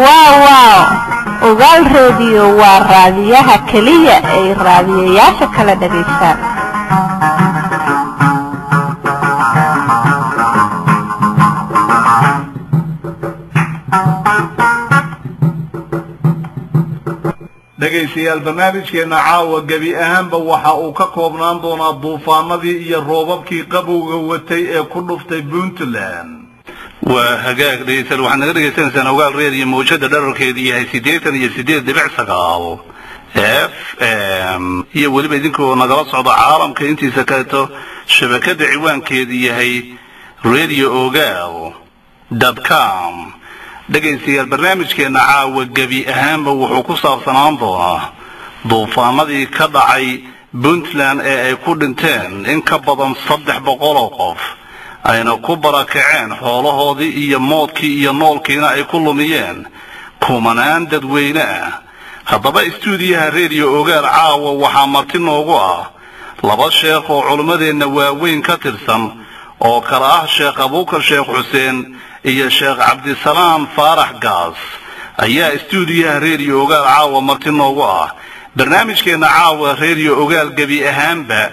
Waaw waaw, Ogaal Radio waa raadiyaha keliya ay raadiyayaasha kala dhagaystaan. Dhegaystayaal, barnaamijkeenna caawa gebi ahaanba waxa uu ka koobnaan doonaa duufaanadii iyo roobabkii qabowga watay ee ku dhuftay Puntland. Waa hagaag dhegeystayaal, waxaad naga dhegaysanaysaan Ogaal Radio, mawjada dherarkeedu yahay 88.9 FM, iyo weliba idinkoo nagala socda caalamka intiisa kaleeto shabakada ciwaankeedu yahay radio ogaal.com. Dhegaystayaal, barnaamijkeenna caawa gebi ahaanba wuxuu ku saabsanaan doonaa duufaanadii ka dhacay Puntland ee ay ku dhinteen in ka badan 300 oo qof, ayna ku barakaceen xoolahoodii iyo moodkii iyo noolkiina ay ku lumiyeen kumanaan dadweyne ah. Haddaba istuudiyaha Radio Ogaal caawa waxaa marti noogu ah laba sheekh oo culimmadeenna waaweyn ka tirsan, oo kale ah Sheekh Abuukar Sheekh Xuseen iyo Sheekh Cabdisalaam Faarax Gaas ayaa istuudiyaha Radio Ogaal caawa marti noogu ah. Barnaamijkeenna caawa Radio Ogaal gebi ahaanba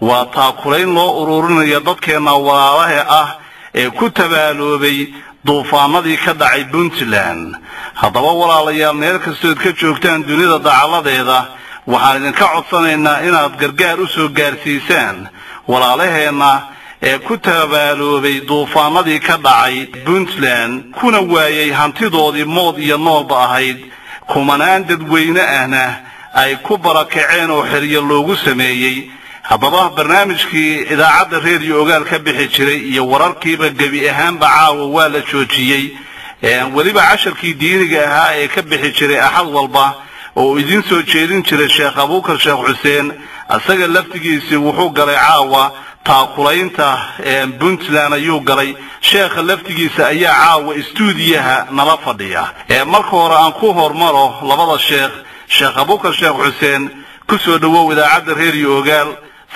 waa taakulayn loo ururinaya dadkeenna walaalaha ah ee ku tabaaloobay duufaanadii ka dhacay Puntland. Haddaba walaalayaal, meel kastood ka joogtaan dunida dacaladeeda, waxaan idinka codsanaynaa inaad gargaar u soo gaarsiisaan walaalaheenna ee ku tabaaloobay duufaanadii ka dhacay Puntland, kuna waayay hantidoodii mood iyo noolba ahayd, kumanaan dadweyne ahna ay ku barakaceen oo xeryo loogu sameeyey. Haddaba barnaamijkii idaacadda Reediyo Ogaal ka bixi jiray iyo wararkiiba gebi ahaanba caawa waa la joojiyey. Weliba casharkii diiniga ahaa ee ka bixi jiray axad walba oo idiin soo jeedin jiray Sheekh Abuukar Sheekh Xuseen, isaga laftigiisii wuxuu galay caawa taakulaynta Puntland ayuu galay. Sheekha laftigiisa ayaa caawa istuudiyaha nala fadhiya. Marka hore aan ku hormaro labada sheekh. Sheekh Abuukar Sheekh Xuseen, ku soo dhowow idaacadda Reediyo Ogaal.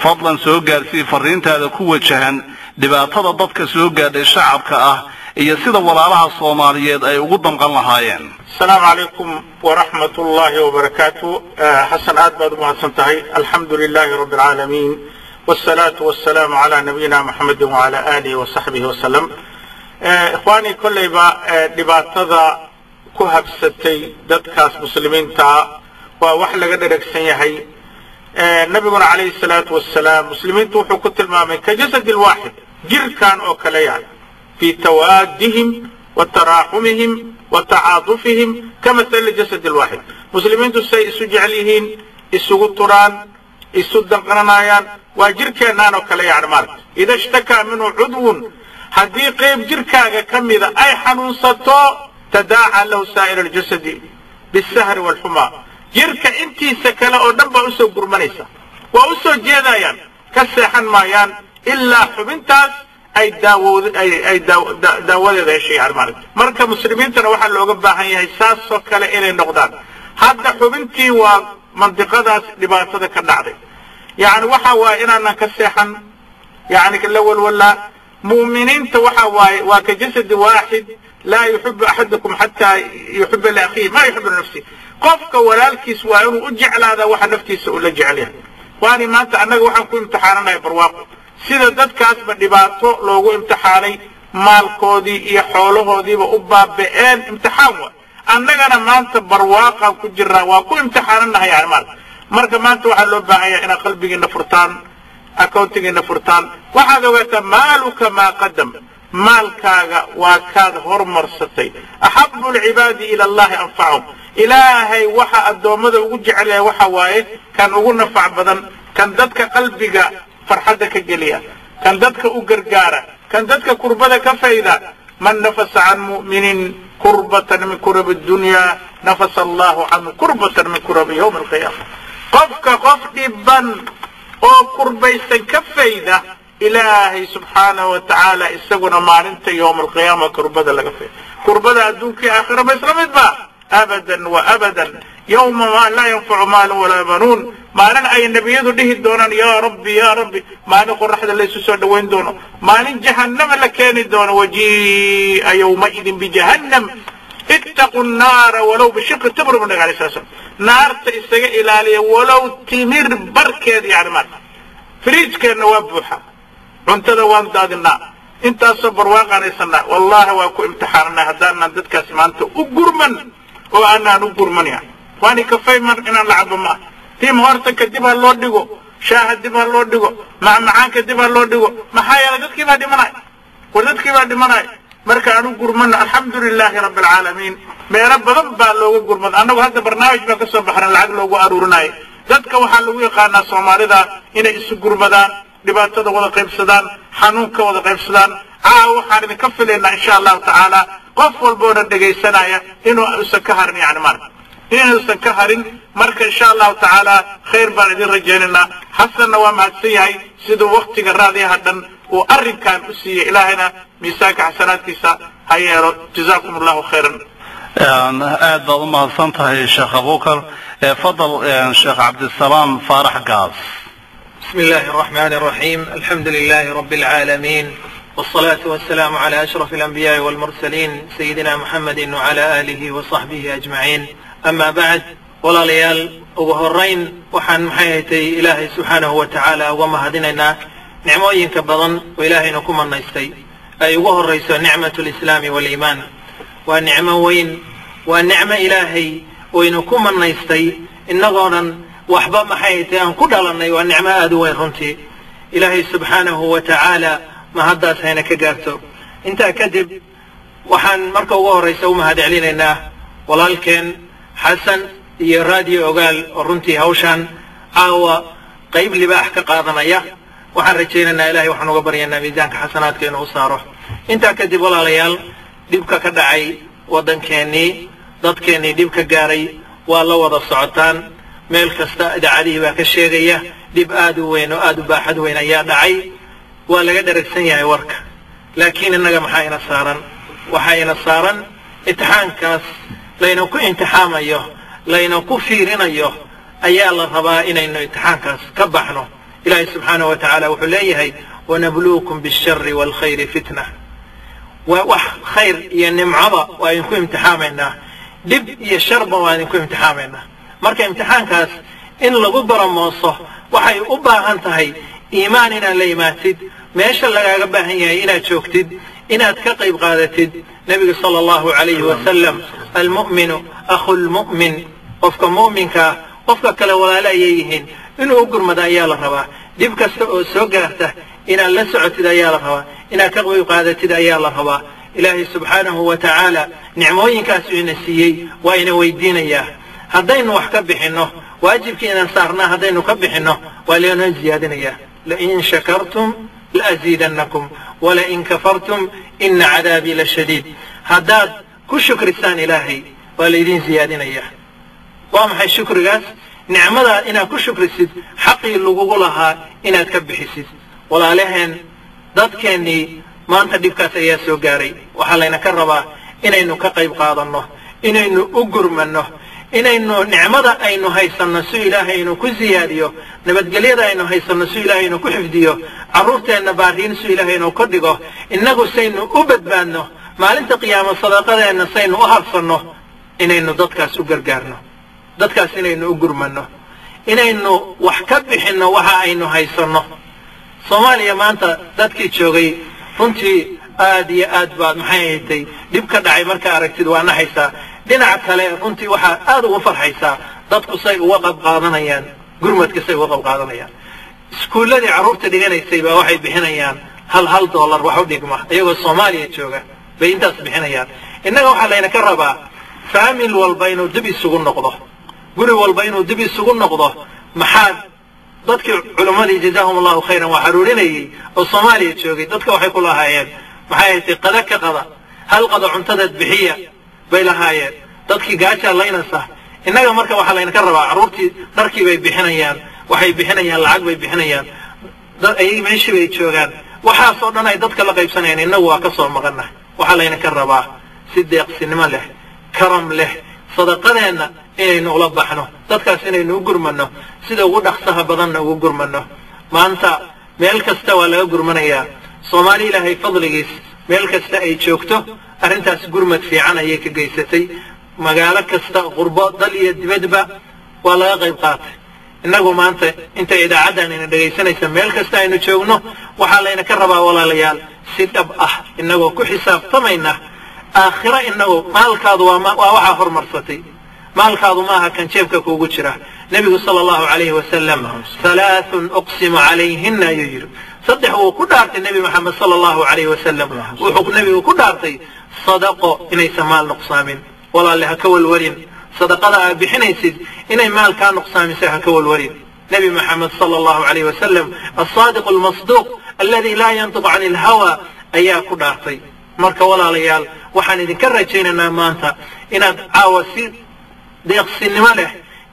Fadlan soo gaarsii fariintaada ku wajahan dhibaatada dadka soo gaadhay shacabka ah iyo sida walaalaha Soomaaliyeed ay ugu damqan lahaayeen. Asalaamu calaykum waraxmat ullaahi wabarakaatu. Xasan, aad baad u mahadsan tahay. Alxamdu lilaahi rabbi alcaalamiin, wsalaatu wasalaamu calaa nabiyina Muxamedi wacala aalihi wasaxbihi wasalam. Ikhwaanii, kollayba dhibaatada ku habsatay dadkaas muslimiintaa waa wax laga dheragsan yahay. Nabiguna calayhi salaatu wasalaam muslimiintu wuxuu ku tilmaamay ka jasadi lwaaxid, jirkan oo kale, yani fii tawaadihim wa taraaxumihim wa tacaadufihim kamathali jasad lwaaxid. Muslimiintu say isu jecel yihiin, isugu turaan, isu danqananayaan, waa jirkeennaan oo kale. Yani maaragta, ida ishtakaa minhu cudwun, haddii qayb jirkaaga ka mida ay xanuunsato, tadaaca lahu saa'ir aljasadi bisahri waalxumaa, jirka intiisa kale oo dhan baa usoo gurmanaysa, waa u soo jeedayaan, ka seexan maayaan ilaa xubintaas ay daawod ay daawadeeda heshay. Yani maaragta, marka muslimiintana waxaa looga baahan yahay saasoo kale inay noqdaan. Hadda xubintii waa mandiqadaas dhibaatada ka dhacday. Yani waxa waaye inaanan ka seexan, yani la walwalaa. Mu'miniinta waxa waaye waa ka jasadi waaxid, laa yuxibu axadukum xataa yuxiba liakhiihi maa yuxibu linafsihi. Qofka walaalkiis waa inuu u jeclaadaa waxa naftiisa uu la jecel yahay. Waani maanta annaga waxaan ku imtixaananahay barwaaqo, sida dadkaasba dhibaato loogu imtixaanay, maalkoodii iyo xoolahoodiiba u baaba'een, imtixaan wa. Annagana maanta barwaaqaan ku jirnaa, waa ku imtixaananahay. Yani maarata, marka maanta waxaa loo baahan yahay inaad qalbigiina furtaan, accountigiina furtaan. Waxaad ogaataa maaluka maa qadam, maalkaaga waa kaad hormarsatay. Axabu alcibaadi ila Allahi anfacahum. Ilaahay waxa addoommada ugu jecel yahay waxa waaye kan ugu nafac badan, kan dadka qalbiga farxadda ka geliya, kan dadka u gargaara, kan dadka kurbada ka fayda. Man nafasa can mu'minin kurbatan min kurabi dunya, nafasa Allahu canhu kurbatan min kurabi yawmi alqiyaama. Qofka qof dhiban oo kurbaysan ka fayda, Ilaahay subxaanahu wa tacaala isaguna maalinta yowma alqiyaama kurbada laga fayda. Kurbada adduunkii aakhira ma isla mid ba? Abadan wa abadan. Yowma ma laa yanfacu maalun walaa banuun, Maalin ay nebiyadu dhihi doonaan yaa rabbi yaa rabbi, maalin qoraxda laysu soo dhowayn doono, maalin jahannama la keeni doono. Wajii'a yawmaidin bijahannam ittaqu nnaara walow bishiqi tamr, bu nabi alay sala slam. Naarta isaga ilaaliya walow timir barkeed. Yani maarta fridge-keenna waa buuxa, cuntada waan daadinaa, intaasoo barwaaqaan haysanaa. Wallahi waa ku imtixaananay haddaanan dadkaas maanta u gurman oo aanaan u gurman. Yani waani kafayman inaan la cabo maaha. Tim Hortonka dib ha loo dhigo, shaaha dib ha loo dhigo, macmacaanka dib ha loo dhigo. Maxaa yeelay dadkii baa dhimanay, war dadkii baa dhimanay. Marka aan u gurmano. Alxamdu lilaahi rabbi alcaalamiin, meelo badan baa looga gurmada. Annagu hadda barnaamij baan ka soo baxnay lacag loogu aruurinayo dadka. Waxaa lagu yaqaanaa Soomaalida inay isu gurmadaan, dhibaatada wada qaybsadaan, xanuunka wada qaybsadaan. Caawa waxaan idinka filaynaa insha allahu tacaala qof walboona dhegaysanaya inuu usan ka harin, yani marka inuusan ka harin. Marka insha allahu tacaala khayr baan idin rajaynaynaa. Xasanna waa mahadsan yahay siduu waktiga raadiyaha dhan uu arrinkan u siiyey. Ilaahayna miisaanka xasanaadkiisa ha yeelo. Jazaakum allahu khayran. Aad baad u mahadsan tahay, Sheekh Abukar. Fadal, Sheekh Cabdisalaam Faarax Gaas. بسم الله الرحمن الرحيم، الحمد لله رب العالمين، والصلاة والسلام على أشرف الأنبياء والمرسلين، سيدنا محمد وعلى آله وصحبه أجمعين، أما بعد. Walaalayaal, ugu horeyn waxaan maxay haytay Ilaahay subxaanahu wa tacaala uga mahadinaynaa nicmooyinka badan oo Ilaahayna ku manaystay, ay ugu horayso nicmatu lislaami waaliimaan. Waa nicmo weyn, waa nicmo Ilaahay oynu ku manaystay innagoo dhan waxba maxay haytay aan ku dhalannay. Waa nicmo aada u weyn runtii. Ilaahay subxaanahu wa tacaala mahaddaas hayna ka gaarto. Intaa kadib, waxaan marka ugu horraysa u mahad celinaynaa walaalkeen Xasan iyo Raadiyo Ogaal oo runtii hawshaan caawa qayb libaax ka qaadanaya. Waxaan rajaynaynaa, Ilahay waxaan uga baryaynaa miisaanka xasanaadka inuu u saaro. Intaa kadib, walaalayaal, dhibka ka dhacay waddankeennii, dadkeennii dhibka gaaray waa la wada socotaan. Meel kasta idaacadihii baa ka sheegaya. Dhib aad u weyn oo aad u baaxad weyn ayaa dhacay, waa laga dheragsan yahay warka. Laakiin innaga maxaa ina saaran? Waxaa ina saaran imtixaankaas layna ku imtixaamayo, layna ku fiirinayo ayaa la rabaa inaynu imtixaankaas ka baxno. Ilaahay subxaanahu wa tacaala wuxuu leeyahay: wanabluukum bishari waalkhayri fitna. Waa wax khayr iyo nimcaba waa idinku imtixaamaynaa, dhib iyo sharba waa idinku imtixaamaynaa. Marka imtixaankaas in lagu baramooso waxay u baahan tahay iimaan inaad la imaatid, meesha lagaaga baahan yahay inaad joogtid, inaad ka qayb qaadatid. Nebiga sala allahu calayhi wasalam: almu'minu akhu lmu'min. Qofka mu'minkaa qofka kale walaalo ayay yihiin. Inuu u gurmado ayaa la rabaa. Dhib kasta oo soo gaarta inaad la socotid ayaa la rabaa, inaad ka qayb qaadatid ayaa la rabaa. Ilaahay subxaanahu wa tacaala nicmooyinkaas ina siiyey waa ina weydiinayaa. Haddaynu wax ka bixinno waajibkii inaan saarnaa, haddaynu ka bixinno, waa laynoo ziyaadinayaa: lain shakartum laaziidannakum walain kafartum ina cadaabii lashadiid. Haddaad ku shukrisaan Ilaahay waa laydin ziyaadinayaa. Waa maxay shukrigaas? Nicmadaa inaad ku shukrisid, xaqii lagugu lahaa inaad ka bixisid. Walaalaheen, dadkeennii maanta dhibkaas ayaa soo gaaray. Waxaa layna ka rabaa inaynu ka qayb qaadanno, inaynu u gurmanno, inaynu nicmada aynu haysanno si Ilaahay inuu ku siyaadiyo, nabadgelyada aynu haysanno si Ilaahay inuu ku xifdiyo, carruurteenna baariin si Ilaahay inuu ka dhigo, innagu saynu u badbaadno maalinta qiyaamo, sadaqadeenna saynu u harsanno, inaynu dadkaas u gargaarno, dadkaas inaynu u gurmanno, inaynu wax ka bixinno waxa aynu haysanno. Soomaaliya maanta dadkii joogay runtii aad iyo aad baad maxay haytay dhib ka dhacay markaa aragtid waa naxaysaa. Dhinaca kale runtii waxaa aad ugu farxaysaa dadku say uga qayb qaadanayaan gurmadka, say uga qayb qaadanayaan. Iskuulladii carruurta dhiganaysay baa waxay bixinayaan hal hal dollar wax u dhigma, iyagoo Soomaaliya jooga bay intaas bixinayaan. Innaga waxaa layna ka rabaa faamil walba inuu dib isugu noqdo, guri walba inuu dib isugu noqdo. Maxaad dadkii culimmadii jazaahum allahu khayran waa xaruurinayey oo Soomaaliya joogay, dadka waxay ku lahaayeen maxay haytay qada ka qada, hal qada cuntadeed bixiya bay lahaayeen. Dadkii gaajaa laynaysa. Innaga marka waxaa laynaka rabaa carruurtii dharkii bay bixinayaan, waxay bixinayaan lacag bay bixinayaan, ayay meeshii bay joogaan, waxaasoo dhan ay dadka la qaybsanayaan. Innagu waa ka soo maqannahay. Waxaa laynaka rabaa si deeqsinimo leh, karam leh, sadaqadeenna inaynu ula baxno. Dadkaas inaynu u gurmanno, sida ugu dhaqsaha badanna ugu gurmanno. Maanta meel kasta waa laga gurmanayaa. Soomaali, Ilaahay fadligiis, meel kasta ay joogto arrintaas gurmad fiican ayay ka geysatay. Magaalo kasta, qurbo, dal iyo dibadba waa laga qayb qaatay. Innagu maanta inta idaacaddan ina dhegaysanaysa, meel kasta aynu joogno, waxaa layna ka rabaa, walaalayaal, si dhab ah innagoo ku xisaabtamayna aakhiro, innagu maalkaadu waa waxaa hormarsatay. Maalkaadu maaha kan jeebka kuugu jira. Nebigu sala Allahu calayhi wasalam "ثلاث أقسم عليهن" ayuu yidhi. Saddex wuu ku dhaartay Nebi Maxamed sala Allahu calayhi wasalam. Wuxuu nebigu ku dhaartay sadaqo inaysan maal nuqsaamin. Walaalle, ha ka walwalin sadaqada aad bixinaysid inay maal kaa nuqsaamiso, ha ka walwalin. Nebi Maxamed sala Allahu calayhi wasalam، الصادق المصدوق الذي لا ينطق عن الهوى، ayaa ku dhaartay. Marka walaalayaal, waxaan idinka rajaynaynaa maanta inaad caawa si deeqsinimo leh,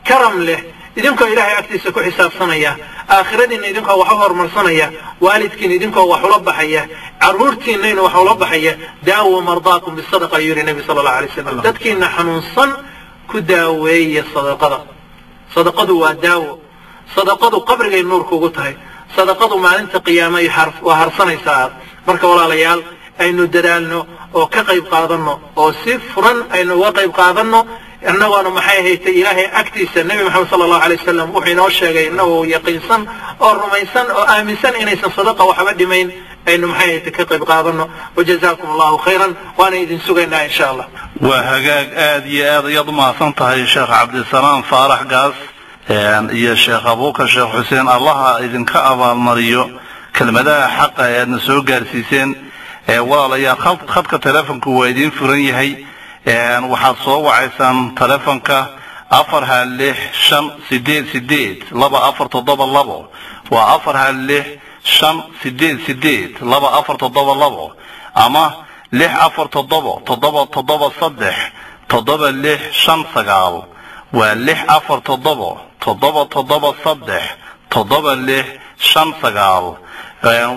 karam leh, idinkoo Ilaahay agtiisa ku xisaabsanaya, aakhiradiinna idinkoo wax u horumarsanaya, waalidkiina idinkoo wax ula baxaya, carruurtiinayna wax ula baxaya. "داووا مرضاكم بالصدقة" ayuu yidhi Nebi sala Allahu alay slam. Dadkiina xanuunsan ku daaweeya sadaqada. Sadaqadu waa daawo. Sadaqadu qabrigay nuurkuugu tahay. Sadaqadu maalinta qiyaamay waa harsanaysaa aad. Marka walaalayaal, aynu dadaalno oo ka qayb qaadanno oo si furan aynu uga qayb qaadanno, innagoona maxay haytay Ilaahay agtiisa Nebi Maxamed sala Allahu alay wasalam wuxuu inoo sheegay innagoo yaqiinsan oo rumaysan oo aaminsan inaysan sadaqa waxba dhimayn, aynu maxay haytay ka qayb qaadanno. وجزاكم الله خيرا, waana idin sugaynaa insha Allah. Waa hagaag, aada iyo aad ayaad umahadsan tahay, Sheekh Cabdisalaam Faarax Gaas iyo Sheekh Abuukar Sheekh Xuseen. Allaha idinka abaalmariyo kelmadaha xaqa ee aadna soo gaarsiiseen. Walaalayaal, khadka telefonku waa idiin furan yahay. Waxaad soo wacaysaan telefonka 416 588 2472. Waa 416 588 2472 ama 647 773 7659. Waa 647 773 7659.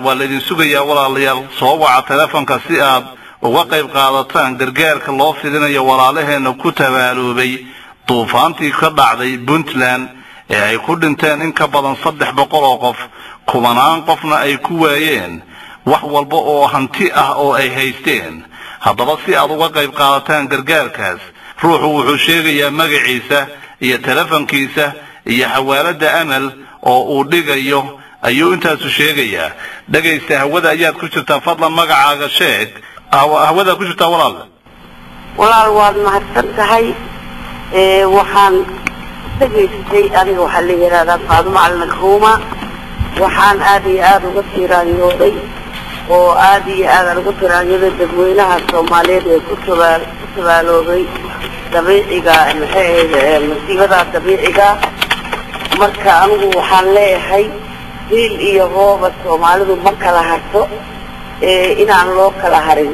Waa laydin sugayaa, walaalayaal. Soo waca telefonka si aad uga qayb qaadataan gargaarka loo fidinayo walaalaheena ku tabaaloobay duufaantii ka dhacday Puntland ee ay ku dhinteen in ka badan 300 oo qof, kumanaan qofna ay ku waayeen wax walba oo hanti ah oo ay haysteen. Haddaba si aad uga qayb qaadataan gargaarkaas, ruuxu wuxuu sheegayaa magaciisa iyo telefonkiisa iyo xawaaladda Amal oo uu dhigayo ayuu intaasu sheegayaa. Dhegaysta, hawada ayaad ku jirtaa. Fadlan magacaaga sheeg. Hawadaad ku jirtaa, walaal. Walaal, waad mahadsan tahay. Waxaan dhegaystay, aniga waxaa la yidhahdaa Faadumo Cali Nakruuma. Waxaan aada iyo aada uga tiiraanyooday oo aada iyo aad aan uga tiraanyooday dadweynaha Soomaaliyeed ee ku tabaaloobay dabiiciga, maxay ahayd, masiibada dabiiciga. Marka anigu waxaan leeyahay hiil iyo hooba Soomaalidu ma kala harto, inaan loo kala harin.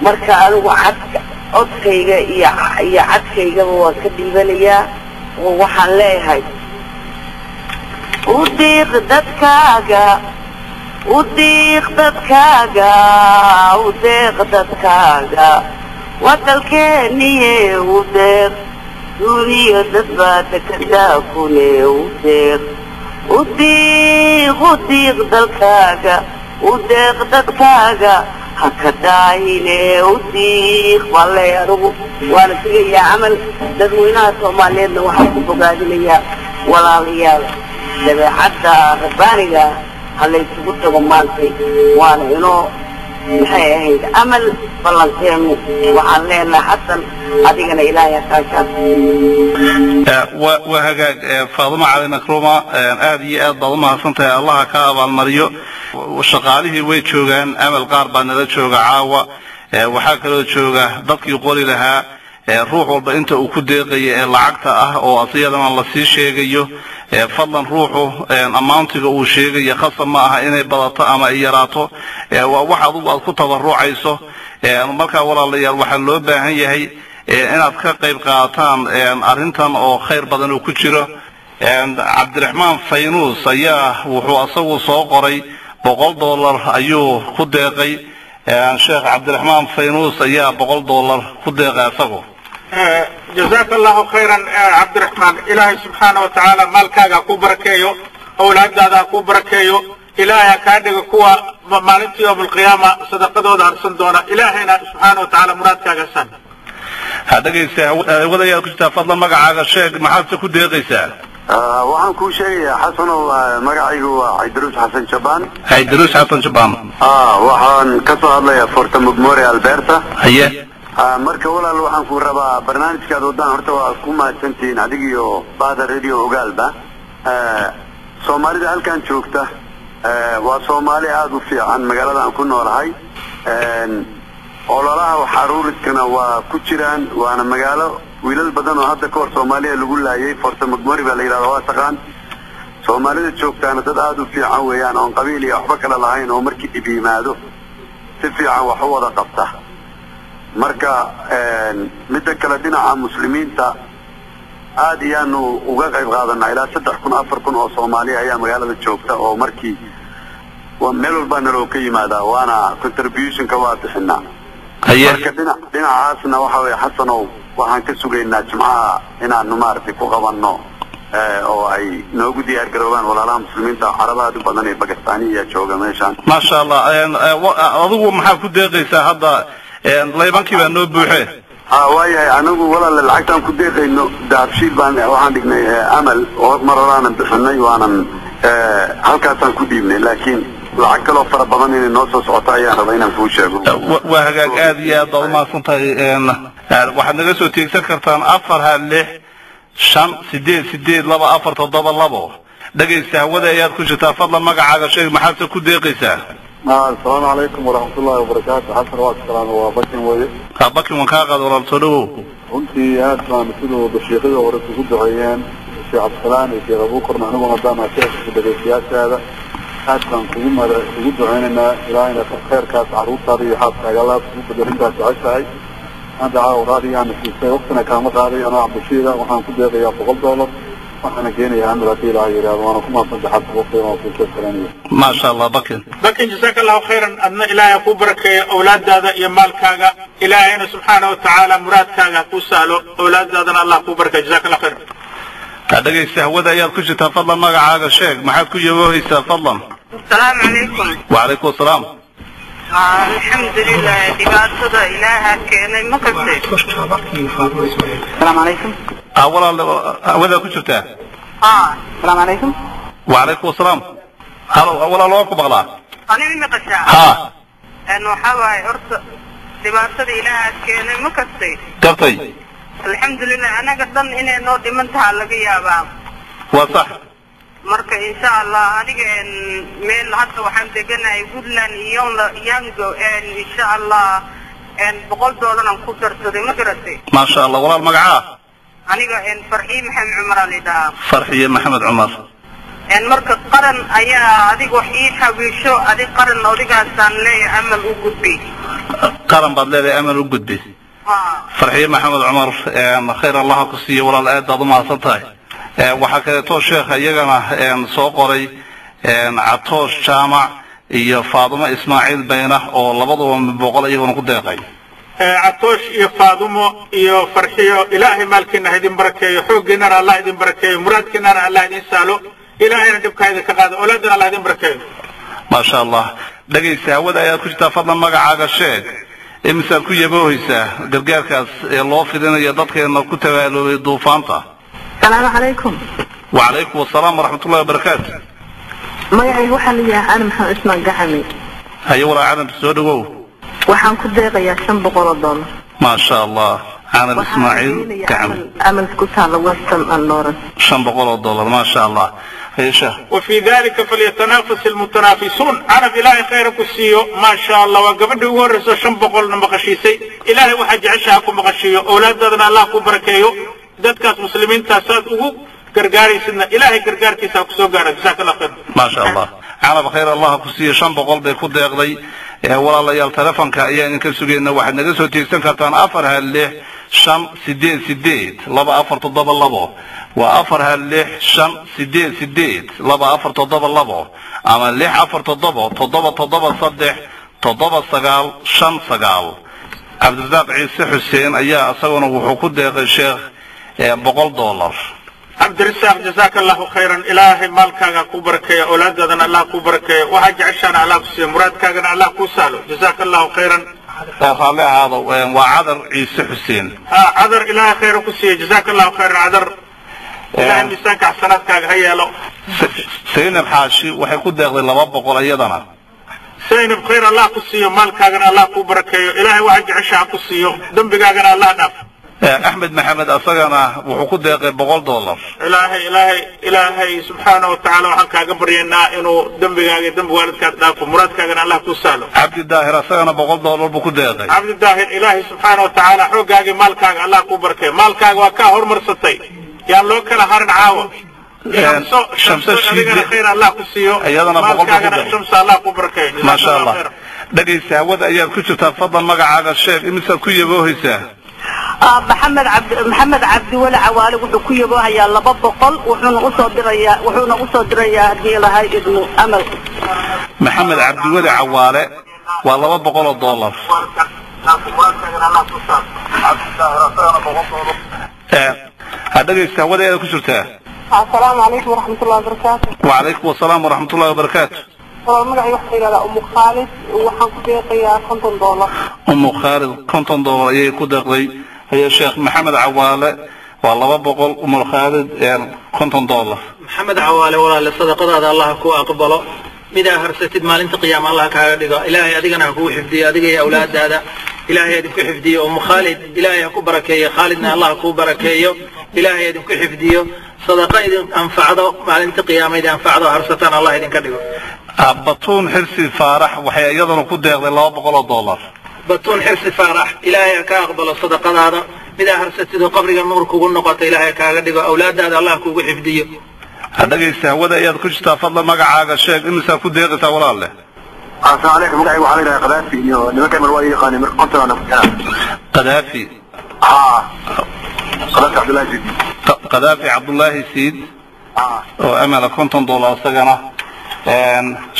Marka anigu cadka codkayga iyo cadkaygaba waan ka dhiibanayaa oo waxaan leeyahay: u diiq dadkaaga, u diiq dadkaaga, u deeq dadkaaga, waa dalkeeniye u deeq. Duuniyo dad baa dekadaa kune, u deeq, u diiq, u diiq dalkaaga, u deeq dadkaaga, ha ka daahine, u diiq baan leeyahay anigu. Waana tegayaa Camal. Dadweynaha Soomaaliyeedna waxaan ku bogaadinayaa, walaalayaal, dabeecadda rabbaaniga ha laysugu tago maantay. Waana inoo, maxay ahayd, Amal ballanteenu. Waxaan leenahay, Xasan, adigana Ilaahay ha kaashaan. Waa hagaag, Faaduma Cali Nakruma, aad iyo aad baad umahadsan tahay. Allaha ka abaalmariyo. Shaqaalihii way joogaan Amal, qaar baa nala jooga caawa. Waxaa kaloo jooga dadkii qori lahaa ruux walba inta uu ku deeqayo ee lacagta ah oo asiyadana lasii sheegayo. Fadlan, ruuxu ammaantiga uu sheegayo khasab ma aha inay badato ama ay yaraato. Waa wax adigu aad ku tabarucayso. Markaa walaalayaal, waxaa loo baahan yahay inaad ka qayb qaadataan arrintan oo khayr badan uu ku jiro. Cabdiraxmaan Faynuus ayaa wuxuu asagu soo qoray $100 ayuu ku deeqay. Sheekh Cabdiraxmaan Faynuus ayaa $100 ku deeqay asagu. Jazaaka Allahu khayran, Cabdiraxmaan. Ilaahay subxaana wa tacaala maalkaaga ha ku barakeeyo, awlaadaada ha ku barakeeyo, Ilaahay ha kaa dhigo kuwa maalinta yowm alqiyaama sadaqadooda harsan doona. Ilaahayna subxaana wa tacaala muraadkaaga san. Ha, dhegaysta, hawada ayaad ku jirtaa. Fadlan magacaaga sheeg, maxaadse ku deeqaysaa? Waxaan kuu sheegayaa, Xasanow, magacaygu waa Caydaruus Xasan Jabaan. Caydaruus Xasan Jabaan. Waxaan ka soo hadlayaa Fort McMurray, Alberta. Haye. Marka walaal, waxaan ku rabaa barnaamijkaad wadaan horta waa ku mahadsantihiin adig iyo bahda Radio Ogaalba. Soomaalida halkan joogta waa Soomaali aada u fiican magaalada aan ku noolahay. Ololaha xaruuriskana waa ku jiraan, waana magaalo wiilal badan oo hadda ka hor Soomaaliya lagu laayay. Fort McMurray baa la yidhahda, waa taqaan. Soomaalida joogtaana dad aada u fiican weeyaan, oon qabiil iyo waxba kale lahayn, oo markii dhib yimaado si fiican wax u wada qabta. Marka midda kale, dhinaca Muslimiinta aad iyaanu uga qayb qaadanaa. Ilaa 3000, 4000 oo Soomaaliya ayaa magaalada joogta, oo markii meel walbaa naloo ka yimaadaa, waana contributionka waa bixinaa. Marka dhinacaasna waxa weeye, Xasanow, waxaan ka sugaynaa Jimcaha inaanu maaragtay ku qabanno oo ay noogu diyaar garoobaan walaalaha Muslimiinta. Carab aad u badan ee Bakistaaniya jooga meeshaan. Maasha Allah. Adigu maxaa ku deeqaysaa hadda? Laybankii baa noo buuxe. Ha, waayahay. Anigu walaale lacagtaan ku deeqayno Dahabshiil baan waxaan dhignay Amal oo mar horaanan bixinay, waanan halkaasaan ku dhiibnay, laakiin lacag kaloo fara badan inay noo soo socoto ayaan rabaa inaan kuu sheego. Waa hagaag, aad iyo aad baad umahadsan tahay. Waxaad naga soo teegsan kartaan 416 588 2472. Dhegaysta, hawada ayaad ku jirtaa. Fadlan magacaaga sheeg, maxaadse ku deeqaysaa? Asalaamu calaykum waraxmatullahi wabarakaatu. Xasan, waa salaam, waa Bakin weye. Ha, Bakin, waan kaa qaad walaal, soo dhawow. Runtii aad baan siduu bashiiqadii hore isugu duceeyeen Sheekh Cabdisalaan iyo Sheekh Abuukarna, aniguna haddaan sheekha dhegaystayaashaada aad baan kugu duceynaynaa. Ilaahayna khayrkaas carruurtaada iyo xaaskaaga Allah kugu bedelo intaad jeceshahay. Hadda caawa raadigaana siisay, waqtina kaama qaaday. Anoo Cabdishiida waxaan ku deeqayaa $100, waxaana geenayaa Amal haddii Ilaahay yidhaahdo. Waana ku mahadsantahay Xasan, waqtiga waan kuu soo. Maasha Allah, Bakin. Bakin, jazaaka Allahu khayran. Adna Ilaahay ha kuu barakeeyo awlaadaada iyo maalkaaga. Ilaahayna subxaana wa tacaala muraadkaaga ha kuu sahlo, awlaadaadana Allah kuu barakeeyo. Jazaaka Allah khayran. Dhegaysta, hawada ayaad ku jirtaa. Fadlan magacaaga sheeg, maxaad ku yaboohaysaa fadlan? Asalaamu calaykum. Wacalaykum asalaam. Alxamdulilah, dhibaatada Ilaaha keenay, ma kastay. Asalaamu calaykum. Walaal, hawadaa ku jirtaa. Asalaamu calaykum. Wacalaykum asalaam. Halo walaal, waan ku maqlaa. Aniga maqashaa? Ha. Waxaa waaye horta dhibaatada Ilaaha keenay, ma kastay. Gartay. Alxamdulilah, anaga dhan inay noo dhiman tahaa laga yaabaa. Waa sax. Marka insha Allah aniga meel hadda waxaan deganahay Woodland iyo Yango. Insha Allah $100 aan ku darsaday, ma garatay? Maasha Allah. Walaal, magacaa? Aniga Farxiye Maxamed Cumar aa lidhahaa. Farxiye Maxamed Cumar. Marka Qaran ayaa adiga wax ii xawiisho, adig Qaran odigaasaan leeyahay Amal u gudbi. Qaran baad leedahay, Amal u gudbi. Ha. Farxiye Maxamed Cumar, khayr Allaha ku siiyo. Walaal, aad baad umahadsan tahay. Waxaa kaleeto sheekha iyagana soo qoray Catoosh Jaamac iyo Faadumo Ismaaciil Baynah, oo labaduba 100 iyaguna ku deeqay. Catoosh iyo Faadumo iyo Farxiyo, Ilaahay maalkiina ha idin barakeeyo, xooggiinana Allah idin barakeeyo, muraadkiinana Allah idin sahlo, Ilaahayna dhibkaa idinka qaado, awlaadana Allah idin barakeeyo. Maasha Allah. Dhegaysta, hawada ayaad ku jirtaa. Fadlan magacaaga sheeg, imisaad ku yaboohaysaa gargaarkaas ee loo fidinayo dadkeena ku tabaaloobay duufaanta? Asalaamu calaykum. Wacalaykum asalaam waraxmatullahi wabarakaatu. Magacayga waxaa la yidhaha Cali Maxamed Cusmaan Gacami. Haye walaa, Canab, soo dhawow. Waxaan ku deeqayaa $500. Maasha Allah, Canab Ismaaciil Gacami. Amal ku taala Western and Lawrence. $500, maasha Allah. Haye sheekh. وفي ذلك فليتنافس المتنافسون. Canab, Ilaahay khayra ku siiyo. Maa sha Allah, waa gabadhii ugu horreyso 500-na maqashiisay. Ilaahay waxaa jeceshaha ku maqashiiyo, awlaadaadana Allah ku barakeeyo. Dadkaas Muslimiinta saad ugu gargaaraysidna Ilaahay gargaarkiisa ha kusoo gaara. Jazaaka Allah khayr. Maasha Allah, Canab, khayr Allah ku siiyo. 500 bay ku deeqday. Walaalayaal, telefonka ayaa idinka sugayna. Waxaad naga soo teegsan kartaan 416 588 2472. Waa 416 588 2472 ama 647 773 7959. Cabdirasaaq Ciise Xuseen ayaa isaguna wuxuu ku deeqay sheekh $100. Cabdirasaaq, jazaaka Allahu khayran. Ilaahay maalkaaga ku barakeeyo, awlaadaadana Allah ku barakeeyo, waxaa jeceshaana Allah ku siiyo, muraadkaagana Allah kuu sahlo. Jazaaka Allahu khayran. Raalli ahaado, waa Cadar Ciise Xuseen. Ha, Cadar, Ilaahay khayra ku siiyo. Jazaaka Allahu khayran, Cadar. Ilaahay miisaanka xasanaadkaaga ha yeelo. Zaynab Xaashi waxay ku deeqday 200 iyadana. Zaynab, khayr Allah ku siiyo, maalkaagana Allah ku barakeeyo, Ilaahay waxaa jecesha ha ku siiyo, dembigaagana Allah dhaaf. Axmed Maxamed asagana wuxuu ku deeqay $100. Ilaahay, Ilaahay, Ilaahay subxaana wa tacaala waxaan kaaga baryaynaa inuu dembigaaga iyo dembi waalidkaad dhaafo, muraadkaagana Allah ku sahlo. Cabdi Daahir asagana $100 buu ku deeqay. Cabdi Daahir, Ilaahay subxaana wa tacaala xooggaaga iyo maalkaaga Allah ku barakeeyo. Maalkaaga waa kaa hormarsatay, yaan loo kala harin caawa. Shamso, Shamso, adigana khayr Allah ku siiyo, iyadana 100 buu ku maalkaagana deeqay. Shamso Allah ku barakeeyo. Maasha Allah. Dhegaysta, hawada ayaad ku jirtaa, fadlan magacaaga sheeg, imisaad ku yaboohaysaa? Maxamed Cabdi, Maxamed Cabdiweli Cawaale wuxuu ku yaboohayaa 200, wuxuuna usoo dirayaa haddii Ilahay idmo Amal. Maxamed Cabdiweli Cawaale waa $200. Ha, dhegaysta, hawada ayaad ku jirtaa. Asalaamu calaykum waraxmatullahi wabarakaatu. Wacalaykum asalaam waraxmatullahi wabarakaatu. Walaal, magacay waxaa la yidhahdaa Umu Khaalid, waxaan ku deeqayaa $50. Umu Khaalid $50 ayay ku deeqday. Haye sheekh, Maxamed Cawaale waa 200, Umu Khaalid $50. Maxamed Cawaale, walaale, sadaqadaada Allah ku aqbalo, midaa harsatid maalinta qiyaama Allah kaaga dhigo. Ilaahay adigana ha kugu xifdiyo, adiga iyo awlaadaada Ilaahay idinku xifdiyo. Umu Khaalid Ilaahay ha ku barakeeyo, Khaalidna Allah ha kuu barakeeyo. Ilaahay idinku xifdiyo, sadaqa idin anfacdo maalinta qiyaama idin anfacdo harsataan Allah idinka dhigo. Batuun Xirsi Faarax waxay iyaduna ku deeqday $200. Batuun Xirsi Faarax, Ilaahay ha ka aqbalo sadaqadaada, midaa harsatid oo qabriga nuur kugu noqoto Ilaahay ha kaaga dhigo, awlaadaada Allah kugu xifdiyo. Ha, dhegaysta, hawada ayaad ku jirtaa, fadlan magacaaga sheeg, imisaad ku deeqaysaa walaalle? Asalaamu calaykum. Magacayga waxaa la yidhaha Qadaafi, iyo nimanka mar waa ii yaqaanay, marka 50 aan ku xidhaa. Qadaafi. Haa, Qadaafi Cabdullaahi Siid. Qadaafi Cabdullaahi Siid oo amala $50 isagana.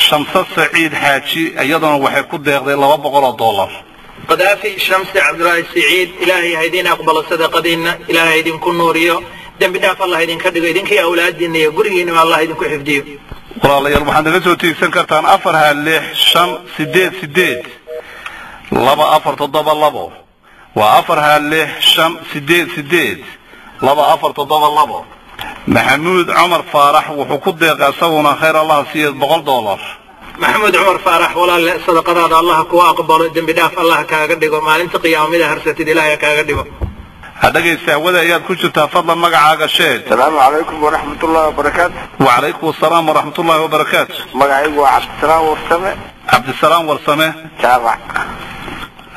Shamso Saciid Xaaji iyaduna waxay ku deeqday $200. Qadaafi, Shamsi Cabdulaahi Siciid, Ilaahay ha idiin aqbalo sadaqadiinna, Ilaahay ha idinku nuuriyo, dembi dhaaf Allah idinka dhigo, idinka iyo awlaadiinna iyo gurigiinaba Allah idinku xifdiyo. Walaalayaal, waxaad naga soo tiigsan kartaan 4 6 5 8 8 8 2 4 7 2. Waa 4 6 5 8 8 2 4 7 2. Maxamuud Cumar Faarax wuxuu ku deeqay isaguna, khayr Allah siiya, $100. Maxamuud Cumar Faarax, walaale, sadaqadaada Allah kuwa aqbalo, dembi dhaaf Allah kaaga dhigo, maalinta qiyaama mida harsatid Ilaahay ha kaaga dhigo. Ha, dhegaysta, hawada ayaad ku jirtaa, fadlan magacaaga sheeg. Asalaamu calaykum waraxmat ullahi wabarakaatu. Wacalaykum asalaam waraxmat ullahi wabarakaatu. Magacaygu waa Cabdisalaam Warsame. Cabdisalaam Warsame. Jaamac.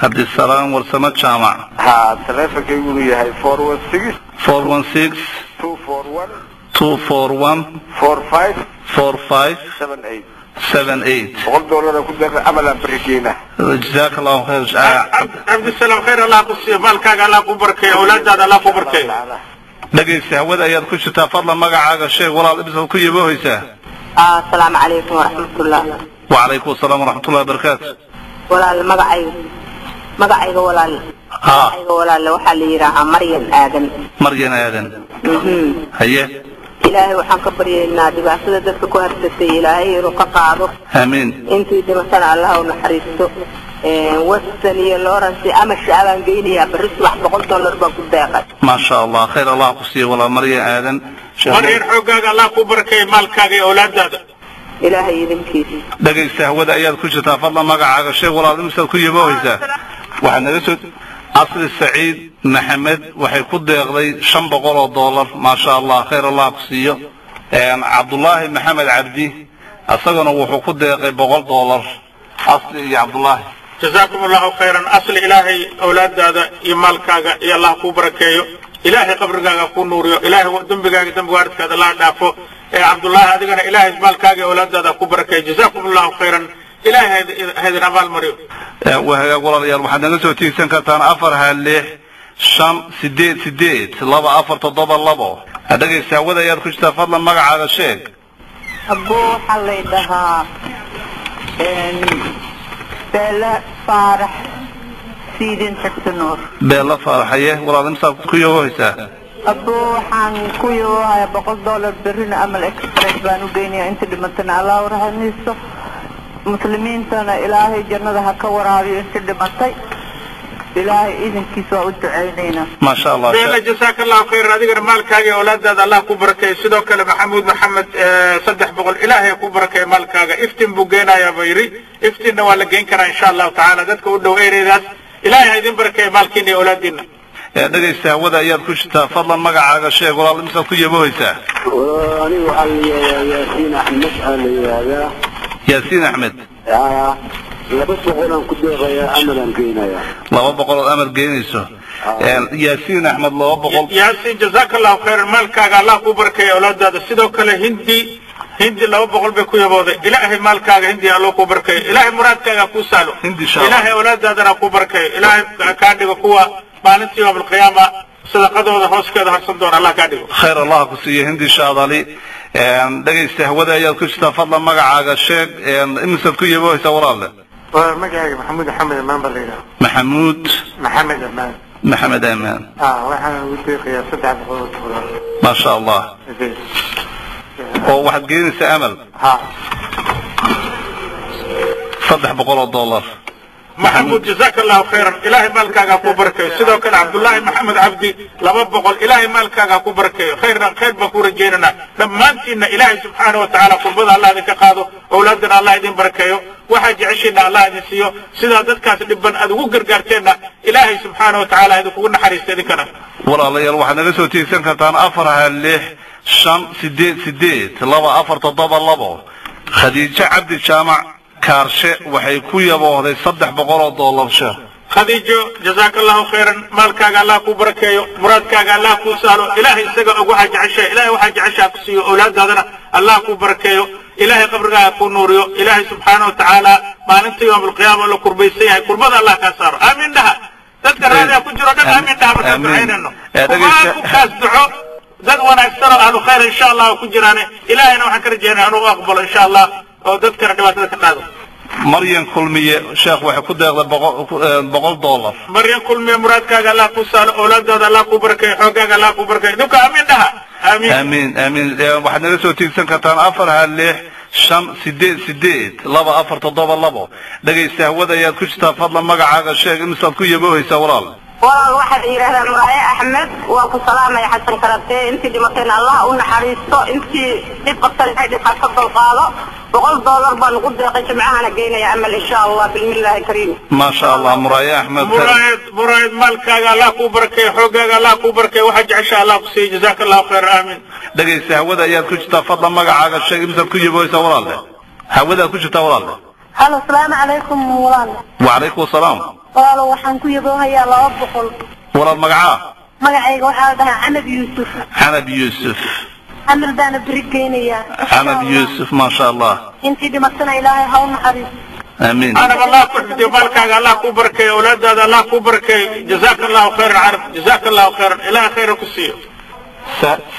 Cabdisalaam Warsame Jaamac. Ha, taleefonkayguna yahay 416. 416. 241. 241. 45. 45. 78. 78. $100 ku deeqay, amalaan berigeena. Jazaaka Allahu khayr. Cabdisalaam, khayr Allah ku siiyo, maalkaaga Allah ku barakeeyo, awlaadaada Allah ku barakeeyo. Dhegaysta, hawada ayaad ku jirtaa, fadlan magacaaga sheeg walaal, imisaad ku yaboohaysaa? Asalaamu calaykum waraxmatullah. Wacalaykum asalaam waraxmatullahi wabarakaatu. Walaal, magacayga walaal, magacayga walaal waxaa la yidhaahaa Maryan Aadan. Maryan Aadan. Haye. Ilaahay waxaan ka baryaynaa dhibaatada dadka ku harsatay Ilaahay inuu ka qaado. Aamiin. Intii dhimatana Allah u naxariisto. Weston iyo Lawrence ama shacabaan geynayaa berri subax, $100 baan ku deeqay. Maasha Allah, khayr Allah ku siiyo walaal Maryan Aadan. Maryan, xooggaaga Allah ku barakeeyo, maalkaaga iyo awlaadaada. Ilaahay idinkiisa. Dhegaysta, hawada ayaad ku jirtaa, fadlan magacaaga sheeg walaal, imisaad ku yaboohaysaa? Waxaad naga soo Asli Saciid Maxamed waxay ku deeqday $500. Maasha Allah, khayr Allah ku siiyo. Cabdullaahi Maxamed Cabdi isaguna wuxuu ku deeqay $100. Asli iyo Cabdullaahi. Jazaakum Allahu khayran. Asli, Ilaahay awlaadaada iyo maalkaaga iyo Allah kuu barakeeyo, Ilaahay qabrigaaga kuu nuuriyo, Ilaahay dembigaaga, dembi waalidkaada Allah dhaafo. Ee Cabdullaahi, adigana Ilaahay maalkaaga iyo awlaadaada ku barakeeyo. Jazaakum Allahu khayran, Ilaahay haydin abaal mariyo. Waa hagaag walaalayaal, waxaad naga soo tiigsan kartaan 4 6 5 8 8 2 4 7 2. Dhegaysta, hawada ayaad ku jirtaa, fadlan magacaaga sheeg. Abbo, waxaa lay dhahaa Beele Faarax. Sweden Xigtanoor. Beella Faaraxaye walaal, imsaad ku yaboohaysaa? Abbo, waxaan ku yaboohayaa $100. Berrina Amal Express baan u geynayaa. Inta dhimatana Allah u raxmiisto, muslimiintana Ilaahay jannada ha ka waraabiyo. Inta dhimatay Ilaahay idinkiisa waa u ducaynaynaa. Maasha Allah. Beela, jazaaka Allahu khayr. Adigana maalkaaga iyo awlaadaada Allah ku barakeeyo. Sidoo kale Maxamuud Maxamed 300, Ilaahay ku barakeeyo maalkaaga. Iftin buu geenayaa buu yidhi, iftinna waa la geyn karaa insha Allahu tacaala dadka u dhow eredaas. Ilaahay ha idin barakeeyo maalkiina iyo awlaadiina. Dhegaysta, hawada ayaad ku jirtaa. Fadlan magacaaga sheeg walaal, imsaad ku yaboohaysaa? Aniga waxaa la yidhahdaa Yaasiin Axmed aa la yidhaahdaa. Yaasiin Axmed. 200 aan ku deeqayaa, Amalaan geynayaa. 200 ood Amal geynayso, Yaasiin Axmed, 200. Yaasiin, jazaaka Allahu khayran, maalkaaga Allah ku barakeeyo, awlaadaada. Sidoo kale Hindi, Hindi 200 bay ku yabooday. Ilaahay maalkaaga Hindi Allah ku barakeeyo, Ilaahay muraadkaaga ku sahlo. Hindi insha Allah. Ilaahay awlaadaadana ku barakeeyo, Ilaahay kaa dhigo kuwa maalintii yawm alqiyaama sadaqadooda hooskeeda harsan doona, Allah kaa dhigo. Khayr Allah ku siiyo Hindi Shaadali. Dhegaysta, hawada ayaad ku jirtaa. Fadlan magacaaga sheeg, imisaad ku yaboohaysaa walaalle? Waa magacayga Maxamuud Maxamed Amaan baa la yidhaha. Maxamuud Maxamed Amaan. Maxamed Amaan. Waxaan ugu deeqayaa $300. Maasha Allah, oo waxaad geynaysaa Amal? Ha. $300. Maxamuud, jazaaka Allahu khayran, Ilaahay maalkaaga ku barakeeyo. Sidoo kale Cabdullaahi Maxamed Cabdi 200, Ilaahay maalkaaga ku barakeeyo. Khayrna khayr baan ku rajaynanaa dhammaantiinna. Ilaahay subxaana wa tacaala kurbada Allah idinka qaado, awlaadana Allah idin barakeeyo, waxaa jeceshiinna Allah idin siiyo. Sidaa dadkaas dhiban aad ugu gargaarteenna Ilaahay subxaana wa tacaala idinkugu naxariista idinkana. Walaalayaal, waxaad naga soo tiegsan kartaan 416 588 2472. Khadiijo Cabdi Jaamac Kaarshe waxay ku yaboohday $300, sheekh. Khadiijo, jazaaka Allahu khayran, maalkaaga Allah ku barakeeyo, muraadkaaga Allah kuu sahlo. Ilaahay isaga og waxaa jeceshahay, Ilahay waxaa jeceshaha ku siiyo, awlaadaadana Allah ku barakeeyo, Ilaahay qabrigaaga ku nuuriyo. Ilaahay subxaana wa tacaala maalinta yowm alqiyaama la kurbaysan yahay kurbada Allah kaa saaro. Aamin dhaha dadka raadiga ku jiro dhan, aamin dhaha markaan ducaynayno. Kumaankukaas duco dad wanaagsan oo ahlu khayr insha Allah ku jiraane. Ilaahayna waxaan ka rajaynaya inuu aqbalo insha Allah oo dadkana dhibaatada ka qaado. Maryan Kulmiye, sheekh, waxay ku deeqday $100. Maryan Kulmiye, muraadkaaga Allah ku sahlo, awlaadaada Allah ku barakeeyo, xoogaaga Allah ku barakeeyo. Idinku aamin dhaha, aamiin. Aamiin, aamiin. Waxaad naga soo tiigsan kartaan 416 588 2472. Dhegaysta, hawada ayaad ku jirtaa. Fadlan magacaaga sheeg, imisaad ku yaboohaysaa walaal? Walaal, waxaa la yidhahdaa Muraaye Axmed. Waa ku salaamaya Xasan Karate. Intii dhimatayna Allah u naxariisto, intii dhib qabtan ay dhib ka dulqaado. $100 baan ugu deeqay, jimcahana geynaya Amal insha Allah bismillaahi kariim. Maasha Allah, Muraaye Axmed. Muraayad, Muraayad, maalkaaga Allah kuu barakeeyo, xoogaaga Allah kuu barakeeyo, waxaa jecesha Allah ku siiyo. Jazaaka Allahu khayr, aamin. Dhegaysta, hawada ayaad ku jirtaa. Fadlan magacaaga sheeg, imisaad ku yaboohaysaa walaalle? Hawadaad ku jirtaa walaalle. Halo, asalaamu calaykum walaal. Wacalaykum asalaam. Walaalo, waxaan ku yaboohayaa 200. Walaal, magacaa? Magacayga waxaa la dhahaa Canab Yuusuf. Canab Yuusuf. Amal baana beri geynayaa. Canab Yuusuf, maasha Allah. Intii dhimatana Ilaahay ha u naxariisto. Aamiin. Canab, Allah ku xifdiyo, maalkaaga Allah kuu barakeeyo, awlaadaada Allah kuu barakeeyo. Jazaaka Allahu khayran Canab, jazaaka Allahu khayran, Ilahay khayra ku siiyo.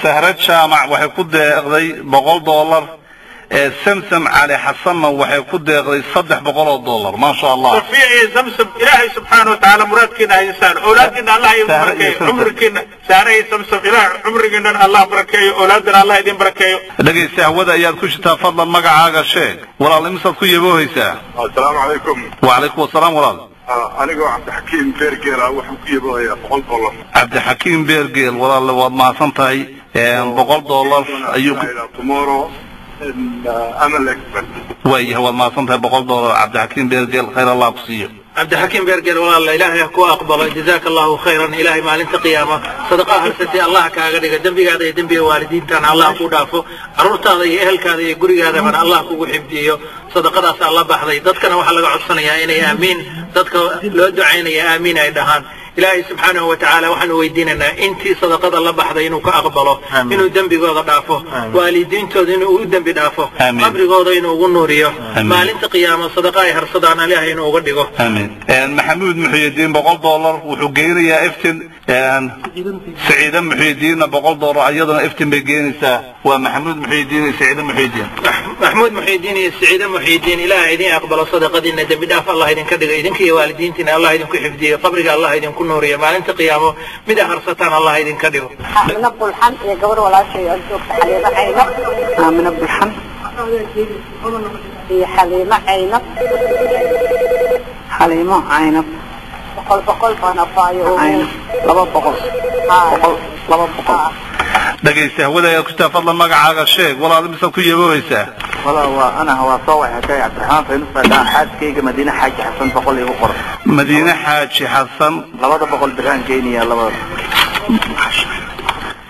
Sahre Jaamac waxay ku deeqday $100. Samsam Cali Xasanna waxay ku deeqday $300, maasha Allah. Safiya iyo Zamsam, Ilaahay subxaana wa tacaala muraadkiina ha idin sahlo, awlaadkiina Allah idin barakeeyo, cumrikiina. Sahre iyo Samsam, Ilaahay cumrigiinana Allah barakeeyo, awlaadana Allah idin barakeeyo. Dhegaysta, hawada ayaad ku jirtaa. Fadlan magacaaga sheeg walaal, imisaad ku yaboohaysaa? Asalaamu calaykum. Wacalaykum asalaam walaal. Anigoo Cabdixakiim Beergeel ah waxaan ku yaboohayaa $100. Cabdixakiim Beergeel, walaal, waad mahadsan tahay. $100 ayuu Tomorrow Amal Express. Waayahay, waad mahadsan tahay. $100 Cabdixakiim Beergeel, khayr Allah ku siiyo. Cabdixakiim Beergeel, walaal, Ilaahay ha ku aqbalo. Jazaaka Allahu khayran. Ilaahay maalinta qiyaama sadaqa harsatay Allah kaaga dhiga. Dembigaada iyo dembiga waalidiintana Allah ku dhaafo, carruurtaada iyo ehelkaada iyo gurigaadabana Allah kugu xifdiyo. Sadaqadaas la baxday. Dadkana waxaa laga codsanayaa inay aamiin, dadka loo ducaynaya aamiin ay dhahaan. Ilaahay subxaanahu wa tacaala waxaanu weydiinaynaa intii sadaqada la baxday inuu ka aqbalo, inuu dembigooda dhaafo, waalidiintooda inuu u dembi dhaafo, qabrigooda inuu ugu nuuriyo, maalinta qiyaamo sadaqa ay harsadaan Ilaahay inuu uga dhigo. Amiin. Maxamuud Muxyidiin $100 wuxuu geynayaa Iftin. Saciide Muxyidiinna $100 iyaduna Iftin bay geenaysaa. Waa Maxamuud Muxyidiin iyo Saciide Muxyidiin. Maxamuud Muxyidiin iyo Saciide Muxyidiin, Ilaahay idin aqbalo sadaqadiina, dembi dhaaf Allah idinka dhigo, idinka iyo waalidiintiina Allah idinku xifdiyo, qabriga Allah idinku nuuriyo, maalinta qiyaamo mid harsataan Allah idinka dhigo. Aamina Bulxan iyo gabar walaashay oo joogta Xaliimo Caynab. Aamina Bulxan iyo Xaliimo Caynab. Xaliimo Caynab. 100 100 baan afaayo. Caynab 200. 100 200. Dhegaysta hawada ayaad ku taa, fadlan magacaaga sheeg walaal, mise ku yeebooysaa? Walaa waa ana waa soo waxay Cabdiraxmaan Faynus baa dhahan, xaaskayga Madiine Xaaji Xasan 100 igu qor. Madiine Xaaji Xasan 200 biraan geynaya labada.